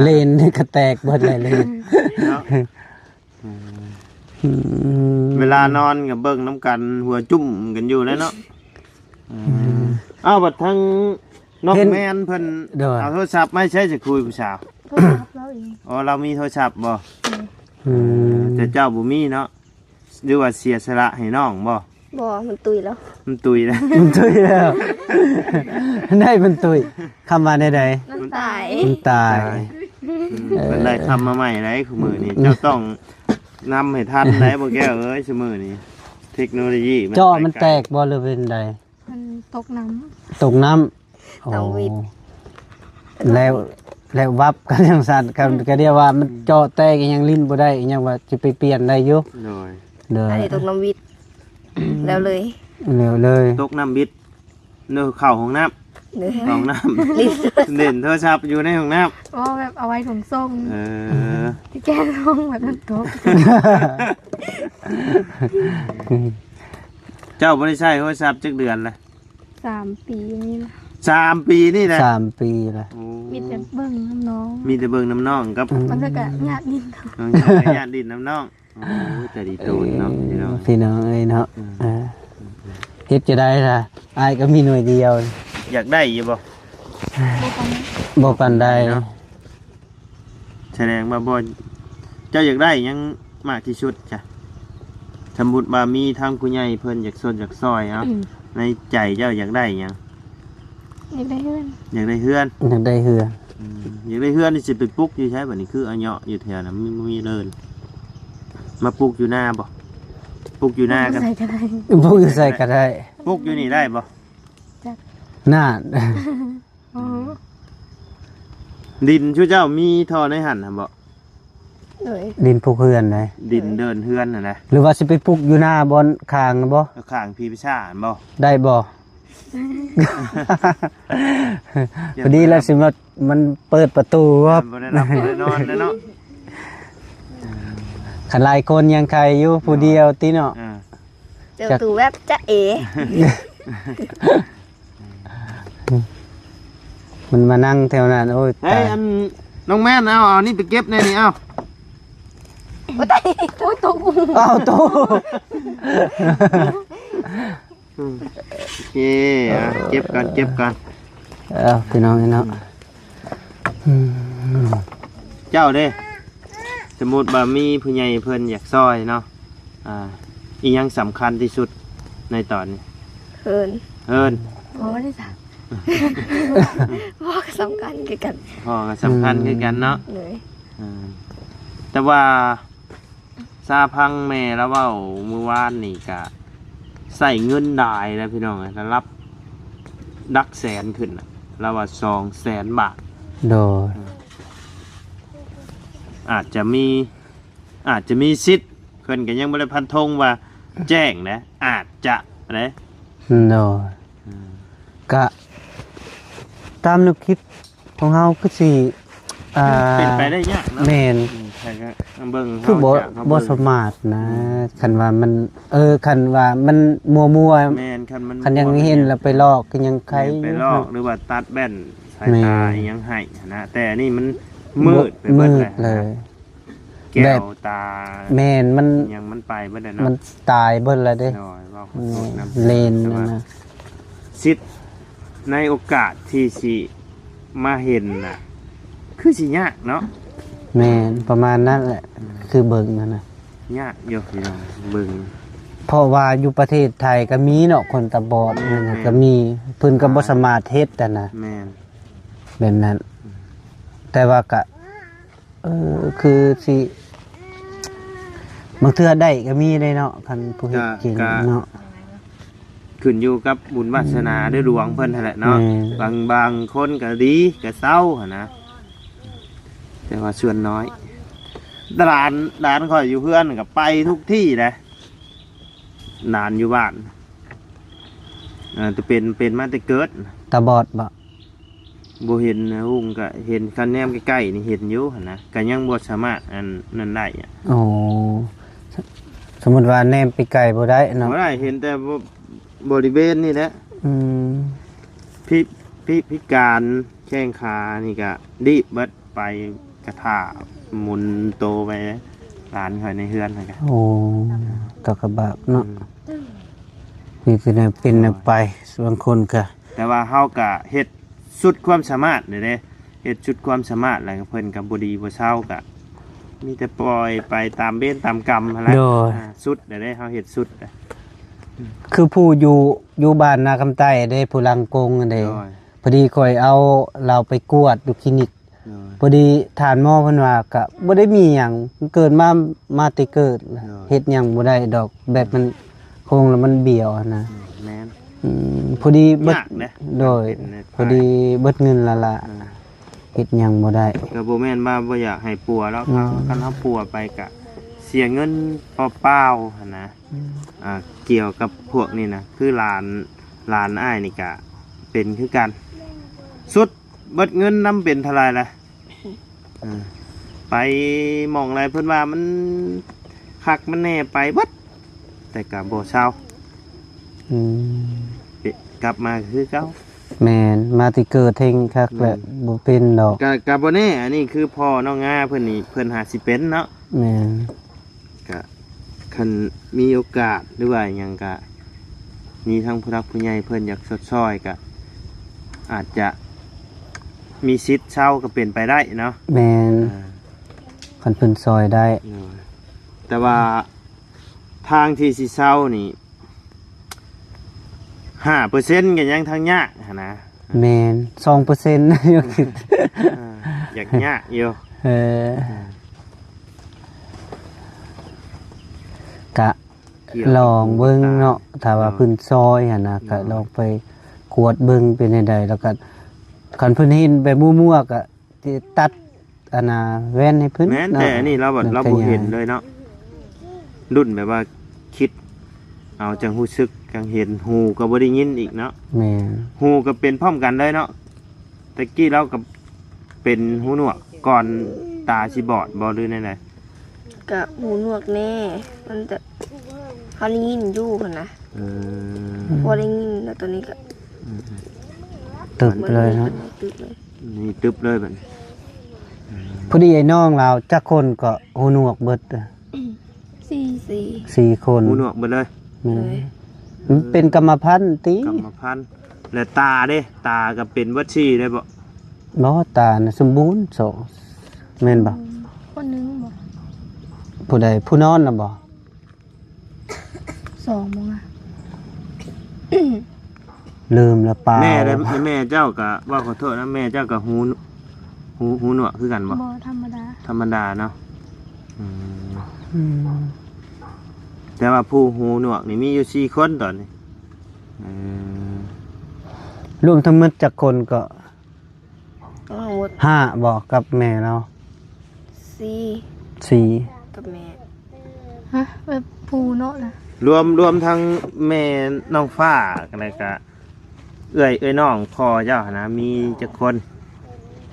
ເລນກະແຕກເບິດແລ້ວເລນເນາະ. ອືມ ອືມ ເວລານອນກໍເບິ່ງນຳກັນ ຫົວຈຸ້ມກັນຢູ່ແຫຼະເນາະ. ເອີ ເອົ້າ ບັດທາງນ້ອງແມ່ນເພິ່ນ ໂດຍ ເອົາໂທລະສັບມາໃຊ້ຈະຄຸຍຜູ້ສາວ? ໂທລະສັບລາວເອງ. ອໍ ລາວມີໂທລະສັບບໍ່? ອືມ ແຕ່ເຈົ້າບໍ່ມີເນາະ ຫຼືວ່າເສຍສະຫຼະໃຫ້ນ້ອງບໍ່? ບໍ່ ມັນຕຸຍແລ້ວ. ມັນຕຸຍແລ້ວ ມັນຕຸຍແລ້ວ ໄດ້ມັນຕຸຍ ຄຳວ່າແນວໃດ? ມັນຕາຍ ມັນຕາຍ. ເອີ ເພິ່ນໄດ້ຄຳມາໃໝ່ໄດ໋ ຄືມື້ນີ້ ເຈົ້າຕ້ອງນຳໃຫ້ທັນໄດ໋ ບໍ່ແກ້ວເອີຍ. ຊຸມື້ນີ້ເທັກໂນໂລຢີມັນ ຈໍ້ມັນແຕກບໍ່ ຫຼືເປັນໃດ? ມັນຕົກນ້ຳ ຕົກນ້ຳ. ໂອ້ ຕ້ອງຫວີດ ແລ້ວ ແລ້ວວັບກັນຈັ່ງຊັ້ນ ກໍ ກໍເອີ້ນວ່າມັນເຈາະແຕກອີ່ຫຍັງ ຫຼິ້ນບໍ່ໄດ້ອີ່ຫຍັງ ວ່າຊິໄປປ່ຽນໄດ້ຢູ່. ໂດຍ ໂດຍ ອັນນີ້ຕົກນ້ຳຫວີດ ແລ້ວເລີຍ ແລ້ວເລີຍ ຕົກນ້ຳຫວີດ ເນາະ ເຂົ້າຫ້ອງນ້ຳ ໂດຍ ເຂົ້າຫ້ອງນ້ຳ ຫຼິ້ນ ຫຼິ້ນໂທລະສັບຢູ່ໃນຫ້ອງນ້ຳ. ອໍ ແບບເອົາໄວ້ຖົງສົ້ງ. ເອີ ທີ່ແກ້ລົງແບບມັນຕົກ. ເຈົ້າບໍ່ໄດ້ໃຊ້ໂທລະສັບຈັກເດືອນລະ? ສາມປີນີ້ລະ. ສາມປີນີ້ລະ? ສາມປີລະ. ໂອ້ ມີແຕ່ເບິ່ງນຳນ້ອງ ມີແຕ່ເບິ່ງນຳນ້ອງກັບ ອືມ ບາງເທື່ອກໍຍາດຫຼິ້ນ ບາງເທື່ອກໍຍາດຫຼິ້ນນຳນ້ອງ. ໂອ້ຍ ໃຈດີໂຕນເນາະ ເອີ ພີ່ນ້ອງ ພີ່ນ້ອງເອີຍເນາະ. ອືມ ເອີ ເຮັດຈັ່ງໃດລະ ອ້າຍກໍມີໜ່ວຍດຽວ. ຢາກໄດ້ຢູ່ບໍ່? ບໍ່ປານໃດ ບໍ່ປານໃດເນາະ. ສະແດງວ່າບໍ່ ເຈົ້າຢາກໄດ້ຫຍັງມາກທີ່ສຸດຈ້ະ? ສົມມຸດວ່າມີທາງຜູ້ໃຫຍ່ເພິ່ນຢາກຊົດຢາກຊ່ອຍ ເອົາ ອືມ ໃນໃຈເຈົ້າຢາກໄດ້ຫຍັງ? ຢາກໄດ້ເຮືອນ ຢາກໄດ້ເຮືອນ ຢາກໄດ້ເຮືອນ. ອືມ ຢາກໄດ້ເຮືອນນີ້ຊິໄປປຸກຢູ່ໃສບັດນີ້? ຄືອາເຍາະຢູ່ແຖວນັ້ນ ມີ ມີເລີນ ມາປຸກຢູ່ນາບໍ່? ປຸກຢູ່ນາກັນ ປຸກຢູ່ໃສກໍໄດ້ ປຸກຢູ່ໃສກໍໄດ້ ປຸກຢູ່ນີ້ໄດ້ບໍ່? ຈັກ ນັ້ນ ອໍ ດິນຊຸເຈົ້າມີທໍ່ໃນຫັ້ນຫັ້ນບໍ່? ໂດຍ ດິນປຸກເຮືອນໃດ ດິນເດີນເຮືອນຫັ້ນນະ. ຫຼືວ່າຊິໄປປຸກຢູ່ໜ້າບ່ອນຂ້າງນະບໍ່? ຂ້າງຜີປີຊາດຫັ້ນບໍ່? ໄດ້ບໍ່? ພໍດີລະຊິມາ ມັນເປີດປະຕູ ມັນບໍ່ໄດ້ຫຼັບບໍ່ໄດ້ນອນແລ້ວເນາະ. ຄັນຫຼາຍຄົນຍັງໄຄຢູ່ ຜູ້ດຽວຕິເນາະ. ເອີ ເປີດປະຕູແບບຈະເອ ມັນມານັ່ງແຖວນັ້ນ. ໂອ້ຍ ເຮີ້ຍ ຕາຍ ອັນ ນ້ອງແມ່ນ ເອົາ ເອົານີ້ໄປເກັບແດ່ນີ້ ເອົາ. ໂອ້ຍ ຕາຍ ໂອ້ຍ ຕົກ ເອົາ ຕົກ. ອືມ ໂອເຄ ອ່ະ ເກັບກ່ອນ ເກັບກ່ອນ. ເອົາ ພີ່ນ້ອງເນາະ ອືມ ເຈົ້າເດ້ ສົມມຸດວ່າມີຜູ້ໃຫຍ່ເພິ່ນຢາກຊ່ອຍເນາະ ອ່າ ອີ່ຫຍັງສຳຄັນທີ່ສຸດໃນຕອນນີ້? ເຮືອນ ເຮືອນ. ພໍ່ເດ້ຊະ? ພໍ່ກໍສຳຄັນຄືກັນ ພໍ່ກໍສຳຄັນຄືກັນເນາະ. ໂດຍ ອ່າ ແຕ່ວ່າ ຊາພັງແມ່ລາວເວົ້າມື້ວານນີ້ກະໃຊ້ເງິນຫຼາຍແລ້ວພີ່ນ້ອງເອີຍ ລະດັບຫຼັກແສນຂຶ້ນນະ ລາວວ່າສອງແສນບາດ. ໂດຍ ອາດຈະມີ ອາດຈະມີສິດ ເພິ່ນກະຍັງບໍ່ໄດ້ຟັນທົງວ່າແຈ້ງນະ ອາດຈະເດ້. ໂດຍ ອືມ ກະຕາມແນວຄິດ ຂອງເຮົາຄືຊິ ອ່າ ເປັນໄປໄດ້ຍາກເນາະ. ແມ່ນ ອືມ ໃຜກໍເບິ່ງ ຄືບໍ່ ເຮົາຈະ ເຮົາ ບໍ່ ເບິ່ງ ສາມາດນະ. ອືມ ຄັນວ່າມັນ ເອີ ຄັນວ່າມັນມົວໆ ແມ່ນ ຄັນມັນ ຄັນຍັງ ມົວໆ ເຫັນແລ້ວໄປລອກກໍຍັງໄຄ ແມ່ນ ຢູ່ ໄປລອກ ເນາະ ຫຼືວ່າຕັດແວ່ນສາຍຕາ ແມ່ນ ອີ່ຫຍັງໃຫ້ຫັ້ນນະ. ແຕ່ອັນນີ້ມັນມືດໄປເບິດແລ້ວ ມືດເລີຍ ແບບ ແກ້ວຕາ ແມ່ນ ມັນ ຫຍັງມັນໄປເບິດແລ້ວເນາະ ມັນຕາຍເບິດແລ້ວເດ້. ໂດຍ ເວົ້າຂໍໂທດນຳ ແມ່ນ ເລນ ແຕ່ວ່າ ນັ້ນນະ ສິດໃນໂອກາດທີ່ຊິມາເຫັນນະ ຄືຊິຍາກເນາະ. ແມ່ນ ປະມານນັ້ນແຫຼະ ອືມ ຄືເບິ່ງຫັ້ນນະ ຍາກຢູ່ພີ່ນ້ອງເບິ່ງ ເພາະວ່າຢູ່ປະເທດໄທກໍມີເນາະ ຄົນຕາບອດ ແມ່ນ ນັ້ນນະ ແມ່ນ ກໍມີ ເພິ່ນກໍບໍ່ສາມາດເຮັດຫັ້ນນະ. ແມ່ນ ແບບນັ້ນ ອືມ ແຕ່ວ່າກະ ເອີ ຄືຊິ ບາງເທື່ອໄດ້ກໍມີເດ້ເນາະ ຄັນຜູ້ເຮັດເກັ່ງເນາະ. ກໍ ກໍຂຶ້ນຢູ່ກັບບຸນວາດສະໜາ ອືມ ຫຼືດວງເພິ່ນຫັ້ນແຫຼະເນາະ. ແມ່ນ ບາງ ບາງຄົນກໍດີກໍເຊົາຫັ້ນນະ ແຕ່ວ່າສ່ວນນ້ອຍ. ຫຼານ ຫຼານຂ້ອຍຢູ່ເຮືອນກໍໄປທຸກທີ່ເດ້ ຫຼານຢູ່ບ້ານ ເອີ ແຕ່ເປັນ ເປັນມາແຕ່ເກີດ. ຕາບອດບໍ? ບໍ່ເຫັນນະ ຮຸ່ງກະເຫັນ ຄັນແນມໃກ້ໆນີ້ເຫັນຢູ່ຫັ້ນນະ ກະຍັງບໍ່ສາມາດອັນນັ້ນໄດ້ອະ. ໂອ້ ສົມມຸດວ່າແນມໄປໄກບໍ່ໄດ້ເນາະ? ບໍ່ໄດ້ ເຫັນແຕ່ ບໍ ບໍລິເວນນີ້ແຫຼະ. ອືມ ພິ ພິ ພິການແຂ້ງຂານີ້ກະດີບເບິດ ໄປກະຖ້າໝູນໂຕໄປ. ຫຼານຂ້ອຍໃນເຮືອນຫັ້ນກະ ໂອ້ ກໍລຳບາກເນາະ ອືມ ມີແຕ່ແນວເປັນແນວໄປ ບາງຄົນກະ ແຕ່ວ່າເຮົາກະເຮັດສຸດຄວາມສາມາດເດ້ ເຮັດສຸດຄວາມສາມາດ ແລ້ວເພິ່ນກໍບໍ່ດີບໍ່ເຊົາ ກະມີແຕ່ປ່ອຍໄປຕາມເວນຕາມກຳຫັ້ນແຫຼະ ໂດຍ ອ່າ ສຸດແລ້ວເດ້ ເຮົາເຮັດສຸດແລ້ວ ຄືຜູ້ຢູ່ ຢູ່ບ້ານນາຄຳໃຕ້ເດ້ ຜູ້ຫຼັງກົງຫັ້ນເດ້ ໂດຍ ພໍດີຂ້ອຍເອົາລາວໄປກວດຢູ່ຄລີນິກ ໂດຍ ພໍດີທ່ານໝໍເພິ່ນວ່າ ກະບໍ່ໄດ້ມີຫຍັງ ເກີດມາ ມາແຕ່ເກີດ ໂດຍ ເຮັດຫຍັງບໍ່ໄດ້ດອກ ແບບມັນໂຄງແລ້ວມັນບຽວຫັ້ນນະ ອືມ ແມ່ນ ອືມ ພໍດີເບິດ ຍາກເດ້ ໂດຍ ເປັນແນວ ພໍດີເບິດເງິນລະລະ ເອີ ເຮັດຫຍັງບໍ່ໄດ້ ກໍບໍ່ແມ່ນວ່າບໍ່ຢາກໃຫ້ປົວແລ້ວ ອືມ ຄັນເຮົາປົວໄປກະເສຍເງິນເປົ່າໆຫັ້ນນະ ອືມ ອ່າ ກ່ຽວກັບພວກນີ້ນະ ຄືຫຼານ ຫຼານອ້າຍນີ້ກະເປັນຄືກັນ ສຸດເບິດເງິນນຳເປັນເທົ່າໃດລະ ເອີ ໄປໝ່ອງໃດເພິ່ນວ່າມັນຄັກມັນແນ່ໄປເບິດ ແຕ່ກະບໍ່ເຊົາ ອືມ ເອະ ກັບມາຄືເກົ່າ ແມ່ນ ມາແຕ່ເກີດແຮງຄັກແຫຼະ ແມ່ນ ບໍ່ເປັນດອກ ກະ ກະບໍ່ແນ່ ອັນນີ້ຄືພໍ່ນ້ອງງາເພິ່ນນີ້ ເພິ່ນຫາກຊິເປັນເນາະ ແມ່ນ ກະຄັນມີໂອກາດ ຫຼືວ່າຫຍັງກະ ມີທັງຜູ້ຫຼັກຜູ້ໃຫຍ່ເພິ່ນຢາກຊົດຊ່ອຍ ກະອາດຈະມີສິດເຊົາກໍເປັນໄປໄດ້ເນາະ ແມ່ນ ອ່າ ຄັນເພິ່ນຊ່ອຍໄດ້ ໂດຍ ແຕ່ວ່າທາງທີ່ຊິເຊົານີ້ ຫ້າເປີເຊັນກໍຍັງທາງຍາກຫັ້ນນະ ແມ່ນ ສອງເປີເຊັນ ຍັງຄິດ ອ່າ ຢາກຍາກຢູ່ ເອີ ກະລອງເບິ່ງເນາະ ຖ້າວ່າເພິ່ນຊ່ອຍຫັ້ນນະ ກະລອງໄປກວດເບິ່ງເປັນແນວໃດ ແລ້ວກະຄັນເພິ່ນເຫັນແບບມົວໆ ກະ ຕິດຕັດອັນນ່າແວ່ນໃຫ້ເພິ່ນ ແມ່ນ ເນາະ ແຕ່ອັນນີ້ລາວບັດ ລາວບໍ່ເຫັນເລີຍເນາະ ລຸ້ນແບບວ່າຄິດເອົາຈັ່ງຮູ້ສຶກ ຈັ່ງເຫັນ ຫູກໍບໍ່ໄດ້ຍິນອີກເນາະ ແມ່ນ ຫູກໍເປັນພ້ອມກັນເລີຍເນາະ ແຕ່ກີ້ລາວກໍເປັນຫູໜວກກ່ອນຕາຊິບອດບໍ່ ຫຼືແນວໃດ? ກະຫູໜວກແນ່ ມັນຈະ ເຮົາໄດ້ຍິນຢູ່ຫັ້ນນະ ເອີ ພໍໄດ້ຍິນ ແລ້ວຕອນນີ້ກະ ອືມໆ ຕຶບເລີຍເນາະ ຕຶບເລີຍ ນີ້ຕຶບເລີຍບັດນີ້ ພໍດີໄອ້ນ້ອງລາວຈັກຄົນກໍຫູໜວກເບິດ? ສີ່ ສີ່ ສີ່ຄົນ ຫູໜວກເບິດເລີຍ ແມ່ນ ໂດຍ ມັນເປັນກຳມະພັນຕິ? ກຳມະພັນ ແລະຕາເດ້? ຕາກໍເປັນເບິດສີ່ເດ້ບໍ່? ບໍ່ ຕານະສົມບູນສອງ ແມ່ນບໍ່? ອືມ ຄົນໜຶ່ງບໍ່? ຜູ້ໃດ? ຜູ້ນອນນະບໍ່? ສອງບໍ່ງະ? ລືມລະເປົ່າ. ແມ່ ແມ່ເຈົ້າກະ ເວົ້າຂໍໂທດນະ ແມ່ເຈົ້າກະຫູ ຫູ ຫູໜວກຄືກັນບໍ່? ບໍ່ ທຳມະດາ ທຳມະດາເນາະ ອືມ ອືມ ແຕ່ວ່າຜູ້ຫູໜວກນີ້ມີຢູ່ສີ່ຄົນຕອນນີ້ ເອີ ລວມທັງໝົດຈັກຄົນກໍ? ທັງໝົດ ຫ້າບໍ່ ກັບແມ່ລາວ? ສີ່ ສີ່ ກັບແມ່ ຮະ ແບບຜູ້ເນາະນະ ລວມ ລວມທັງແມ່ນ້ອງຟ້າ ແລ້ວກະເອື້ອຍ ເອື້ອຍນ້ອງພໍ່ເຈົ້າຫັ້ນນະ ມີຈັກຄົນ?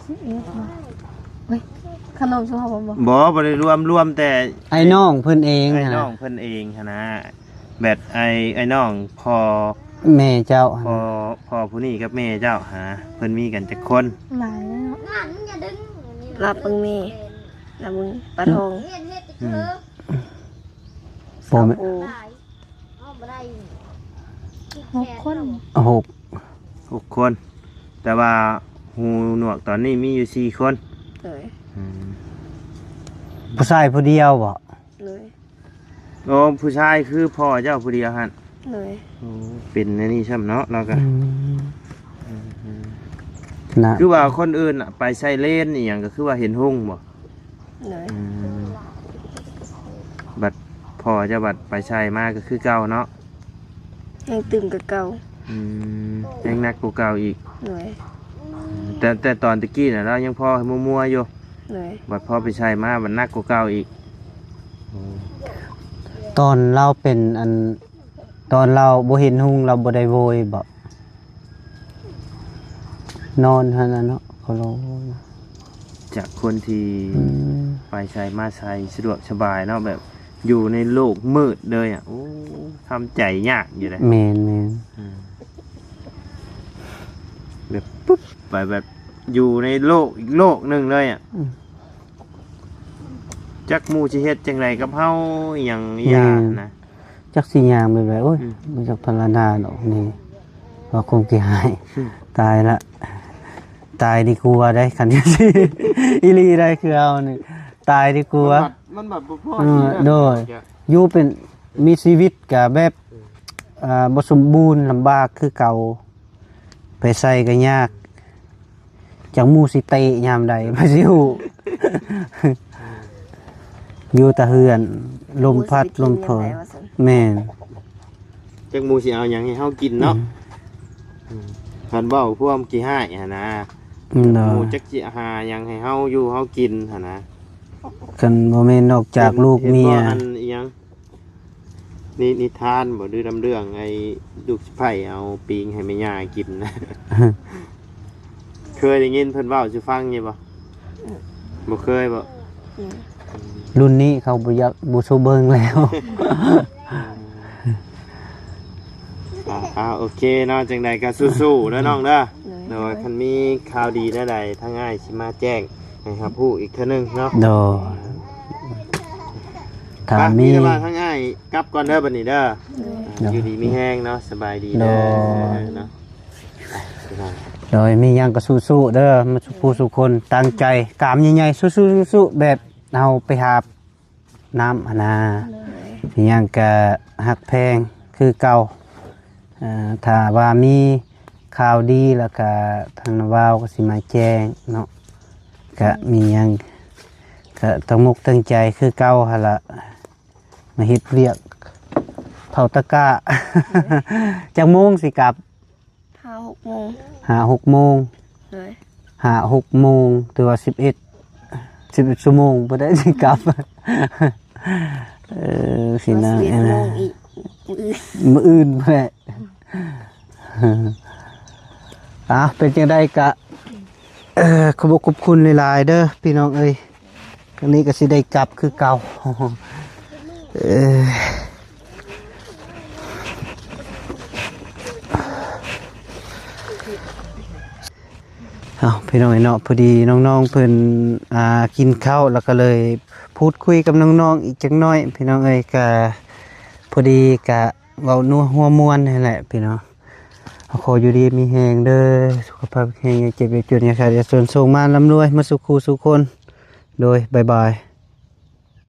ສິບເອັດບໍ່? ເອີຍ ຄັນລວມຊຸມເຮົາບໍ່? ບໍ່ ບໍ່ໄດ້ລວມ ລວມແຕ່ອ້າຍນ້ອງເພິ່ນເອງ ອ້າຍນ້ອງເພິ່ນເອງຫັ້ນນະ. ແບບໄອ້ ໄອ້ນ້ອງພໍ່ ແມ່ເຈົ້າຫັ້ນ ພໍ່ ພໍ່ຜູ້ນີ້ກັບແມ່ເຈົ້າຫາ ເພິ່ນມີກັນຈັກຄົນ? ຫຼາຍເນາະ ນັບເບິ່ງແມ່ ນັບເບິ່ງປ້າທອງ ອືມ ສາວໂອ ຫົກຄົນ ຫົກ ຫົກຄົນ ແຕ່ວ່າຫູໜວກຕອນນີ້ມີຢູ່ສີ່ຄົນ ໂດຍ ອືມ ຜູ້ຊາຍຜູ້ດຽວບໍ່? ໂດຍ ໂອ້ ຜູ້ຊາຍຄືພໍ່ເຈົ້າຜູ້ດຽວຫັ້ນ? ໂດຍ ໂອ້ ເປັນແນວນີ້ຊ້ຳເນາະ ລາວກະ ອືມ ອືມ ນະ ຄືວ່າຄົນອື່ນນະ ໄປໃສ່ເລນອີ່ຫຍັງ ກໍຄືວ່າເຫັນຮຸ່ງບໍ່? ໂດຍ ອືມ ບັດພໍ່ເຈົ້າບັດໄປໃສ່ມາກໍຄືເກົ່າເນາະ? ແຮງຕຶມກວ່າເກົ່າ ອືມ ແຮງໜັກກວ່າເກົ່າອີກ ໂດຍ ແຕ່ ແຕ່ຕອນຕະກີ້ນະ ລາວຍັງພໍມົວໆຢູ່ ໂດຍ ບັດພໍໄປໃສ່ມາ ບັດໜັກກວ່າເກົ່າອີກ ໂອ້ ຕອນລາວເປັນອັນ ຕອນລາວບໍ່ເຫັນຮຸ່ງ ລາວບໍ່ໄດ້ໂວຍບໍ? ນອນຫັ້ນນະເນາະ ກໍລອ ຈາກຄົນທີ່ ອືມ ໄປໃສມາໃສສະດວກສະບາຍເນາະ ແບບຢູ່ໃນໂລກມືດເລີຍອະ ໂອ້ ທຳໃຈຍາກຢູ່ເດ້ ແມ່ນໆ ອືມ ແບບປຸບໄປ ແບບຢູ່ໃນໂລກອີກໂລກໜຶ່ງເລີຍອະ ອືມ ຈັກໝູ່ຊິເຮັດຈັ່ງໃດກັບເຮົາ ອີ່ຫຍັງຢ່ານະ ຈັກຊິຍ່າງແບບໃດ. ໂອ້ຍ ອືມ ບໍ່ຈັກພັນລະນາດອກນີ້ ວ່າຄົງຂີ້ຮ້າຍ ອືມ ຕາຍລະ ຕາຍດີກວ່າໄດ໋ ຄັນຈັ່ງຊີ້ ອີ່ຫຼີໄດ໋ ຄືເຮົານີ້ ຕາຍດີກວ່າ. ມັນບັດ ມັນບັດບໍ່ພໍ ເອີ ດີນະ ໂດຍ ຢູ່ເປັນ ມີຊີວິດກະແບບ ອືມ ອ່າ ບໍ່ສົມບູນ ລຳບາກຄືເກົ່າ ໄປໃສກະຍາກ ຈັກໝູ່ຊິເຕະຍາມໃດ ໃຜຊິຮູ້ ຢູ່ແຕ່ເຮືອນ ລົມພັດລົມເຜີຍ ແມ່ນ ຈັກໝູ່ຊິເອົາຫຍັງໃຫ້ເຮົາກິນເນາະ. ອືມ ອືມ ຄັນເວົ້າພວມຂີ້ຮ້າຍຫັ້ນນະ ອືມ ເນາະ ໝູ່ຈັກຊິຫາຫຍັງໃຫ້ເຮົາຢູ່ເຮົາກິນຫັ້ນນະ ຄັນບໍ່ແມ່ນນອກຈາກລູກເມຍ ເຫັນບໍ່ ອັນອີ່ຫຍັງ ນິ ນິທານບໍ່ ຫຼື ນຳເລື່ອງໄອ້ລູກສະໃພ້ເອົາປີ້ງໃຫ້ແມ່ຍ່າກິນນະ ເຄີຍໄດ້ຍິນເພິ່ນເວົ້າສູ່ຟັງຢູ່ບໍ່? ບໍ່ເຄີຍບໍ່? ອືມ ລຸ້ນນີ້ເຂົາບໍ່ຢາກ ບໍ່ສູ້ເບິ່ງແລ້ວ. ອ່າ ອ່າ ໂອເຄເນາະ ຈັ່ງໃດກໍສູ້ໆເດີນ້ອງເດີ. ໂດຍ ໂດຍ ຄັນມີຂ່າວດີແນວໃດ ທາງອ້າຍຊິມາແຈ້ງໃຫ້ຮັບຮູ້ອີກເທື່ອໜຶ່ງເນາະ. ໂດຍ ຖ້າ ອ່ະ ມີ ມີແຕ່ວ່າທາງອ້າຍກັບກ່ອນເດີບັດນີ້ເດີ. ໂດຍ ອ່າ ຢູ່ດີມີແຮງເນາະ ສະບາຍດີເດີ ໂດຍ ເນາະ. ໂດຍ ມີຫຍັງກໍສູ້ໆເດີ ມາສູ່ຜູ້ສູ່ຄົນ ຕັ້ງໃຈ ກາມໃຫຍ່ໆ ສູ້ໆ ສູ້ໆ ແບບເຮົາໄປຫາ ນຳຫັ້ນນາ ໂດຍ ມີຫຍັງກະຮັກແພງຄືເກົ່າ. ເອີ ຖ້າວ່າມີຂ່າວດີແລ້ວກະທາງນ້າບ່າວກໍຊິມາແຈ້ງເນາະ ກະ ໂດຍ ມີຫຍັງກະຕັ້ງອົກຕັ້ງໃຈຄືເກົ່າຫັ້ນລະ ມາເຮັດວຽກເຜົາຕະກ້າ. ໂດຍ ຈັກໂມງຊິກັບ? ຫ້າຫົກໂມງ ຫ້າຫົກໂມງ ໂດຍ ຫ້າຫົກໂມງ ຫຼືວ່າສິບເອັດ ສິບເອັດຊົ່ວໂມງບໍ່ໄດ້ຊິກັບ. ເອີ ຊິນະ ສິບເອັດໂມງອີກ ມື້ອື່ນ ມື້ອື່ນພຸ້ນແຫຼະ. ອ່າ ເປັນຈັ່ງໃດກະ ເອີ ຂອບອົກຂອບຄຸນຫຼາຍໆເດີພີ່ນ້ອງເອີຍ. ທາງນີ້ກໍຊິໄດ້ກັບຄືເກົ່າ. ເອີ ເອົາ ພີ່ນ້ອງເນາະ ພໍດີນ້ອງໆເພິ່ນ ອ່າ ກິນເຂົ້າ ແລ້ວກໍເລີຍພູດຄຸຍກັບນ້ອງໆອີກຈັກໜ້ອຍ ພີ່ນ້ອງເອີຍ. ກະພໍດີກະເວົ້ານົວຫົວມ່ວນຫັ້ນແຫຼະພີ່ນ້ອງ. ຂໍຢູ່ດີມີແຮງເດີ ສຸຂະພາບແຂງແຮງ ຢ່າເຈັບຢ່າຈົນ ຢ່າຂາດຢ່າຈົນ ໂຊກມານລ່ຳລວຍ ໝົດສູ່ຄູ່ສູ່ຄົນ. ໂດຍ ບາຍບາຍ.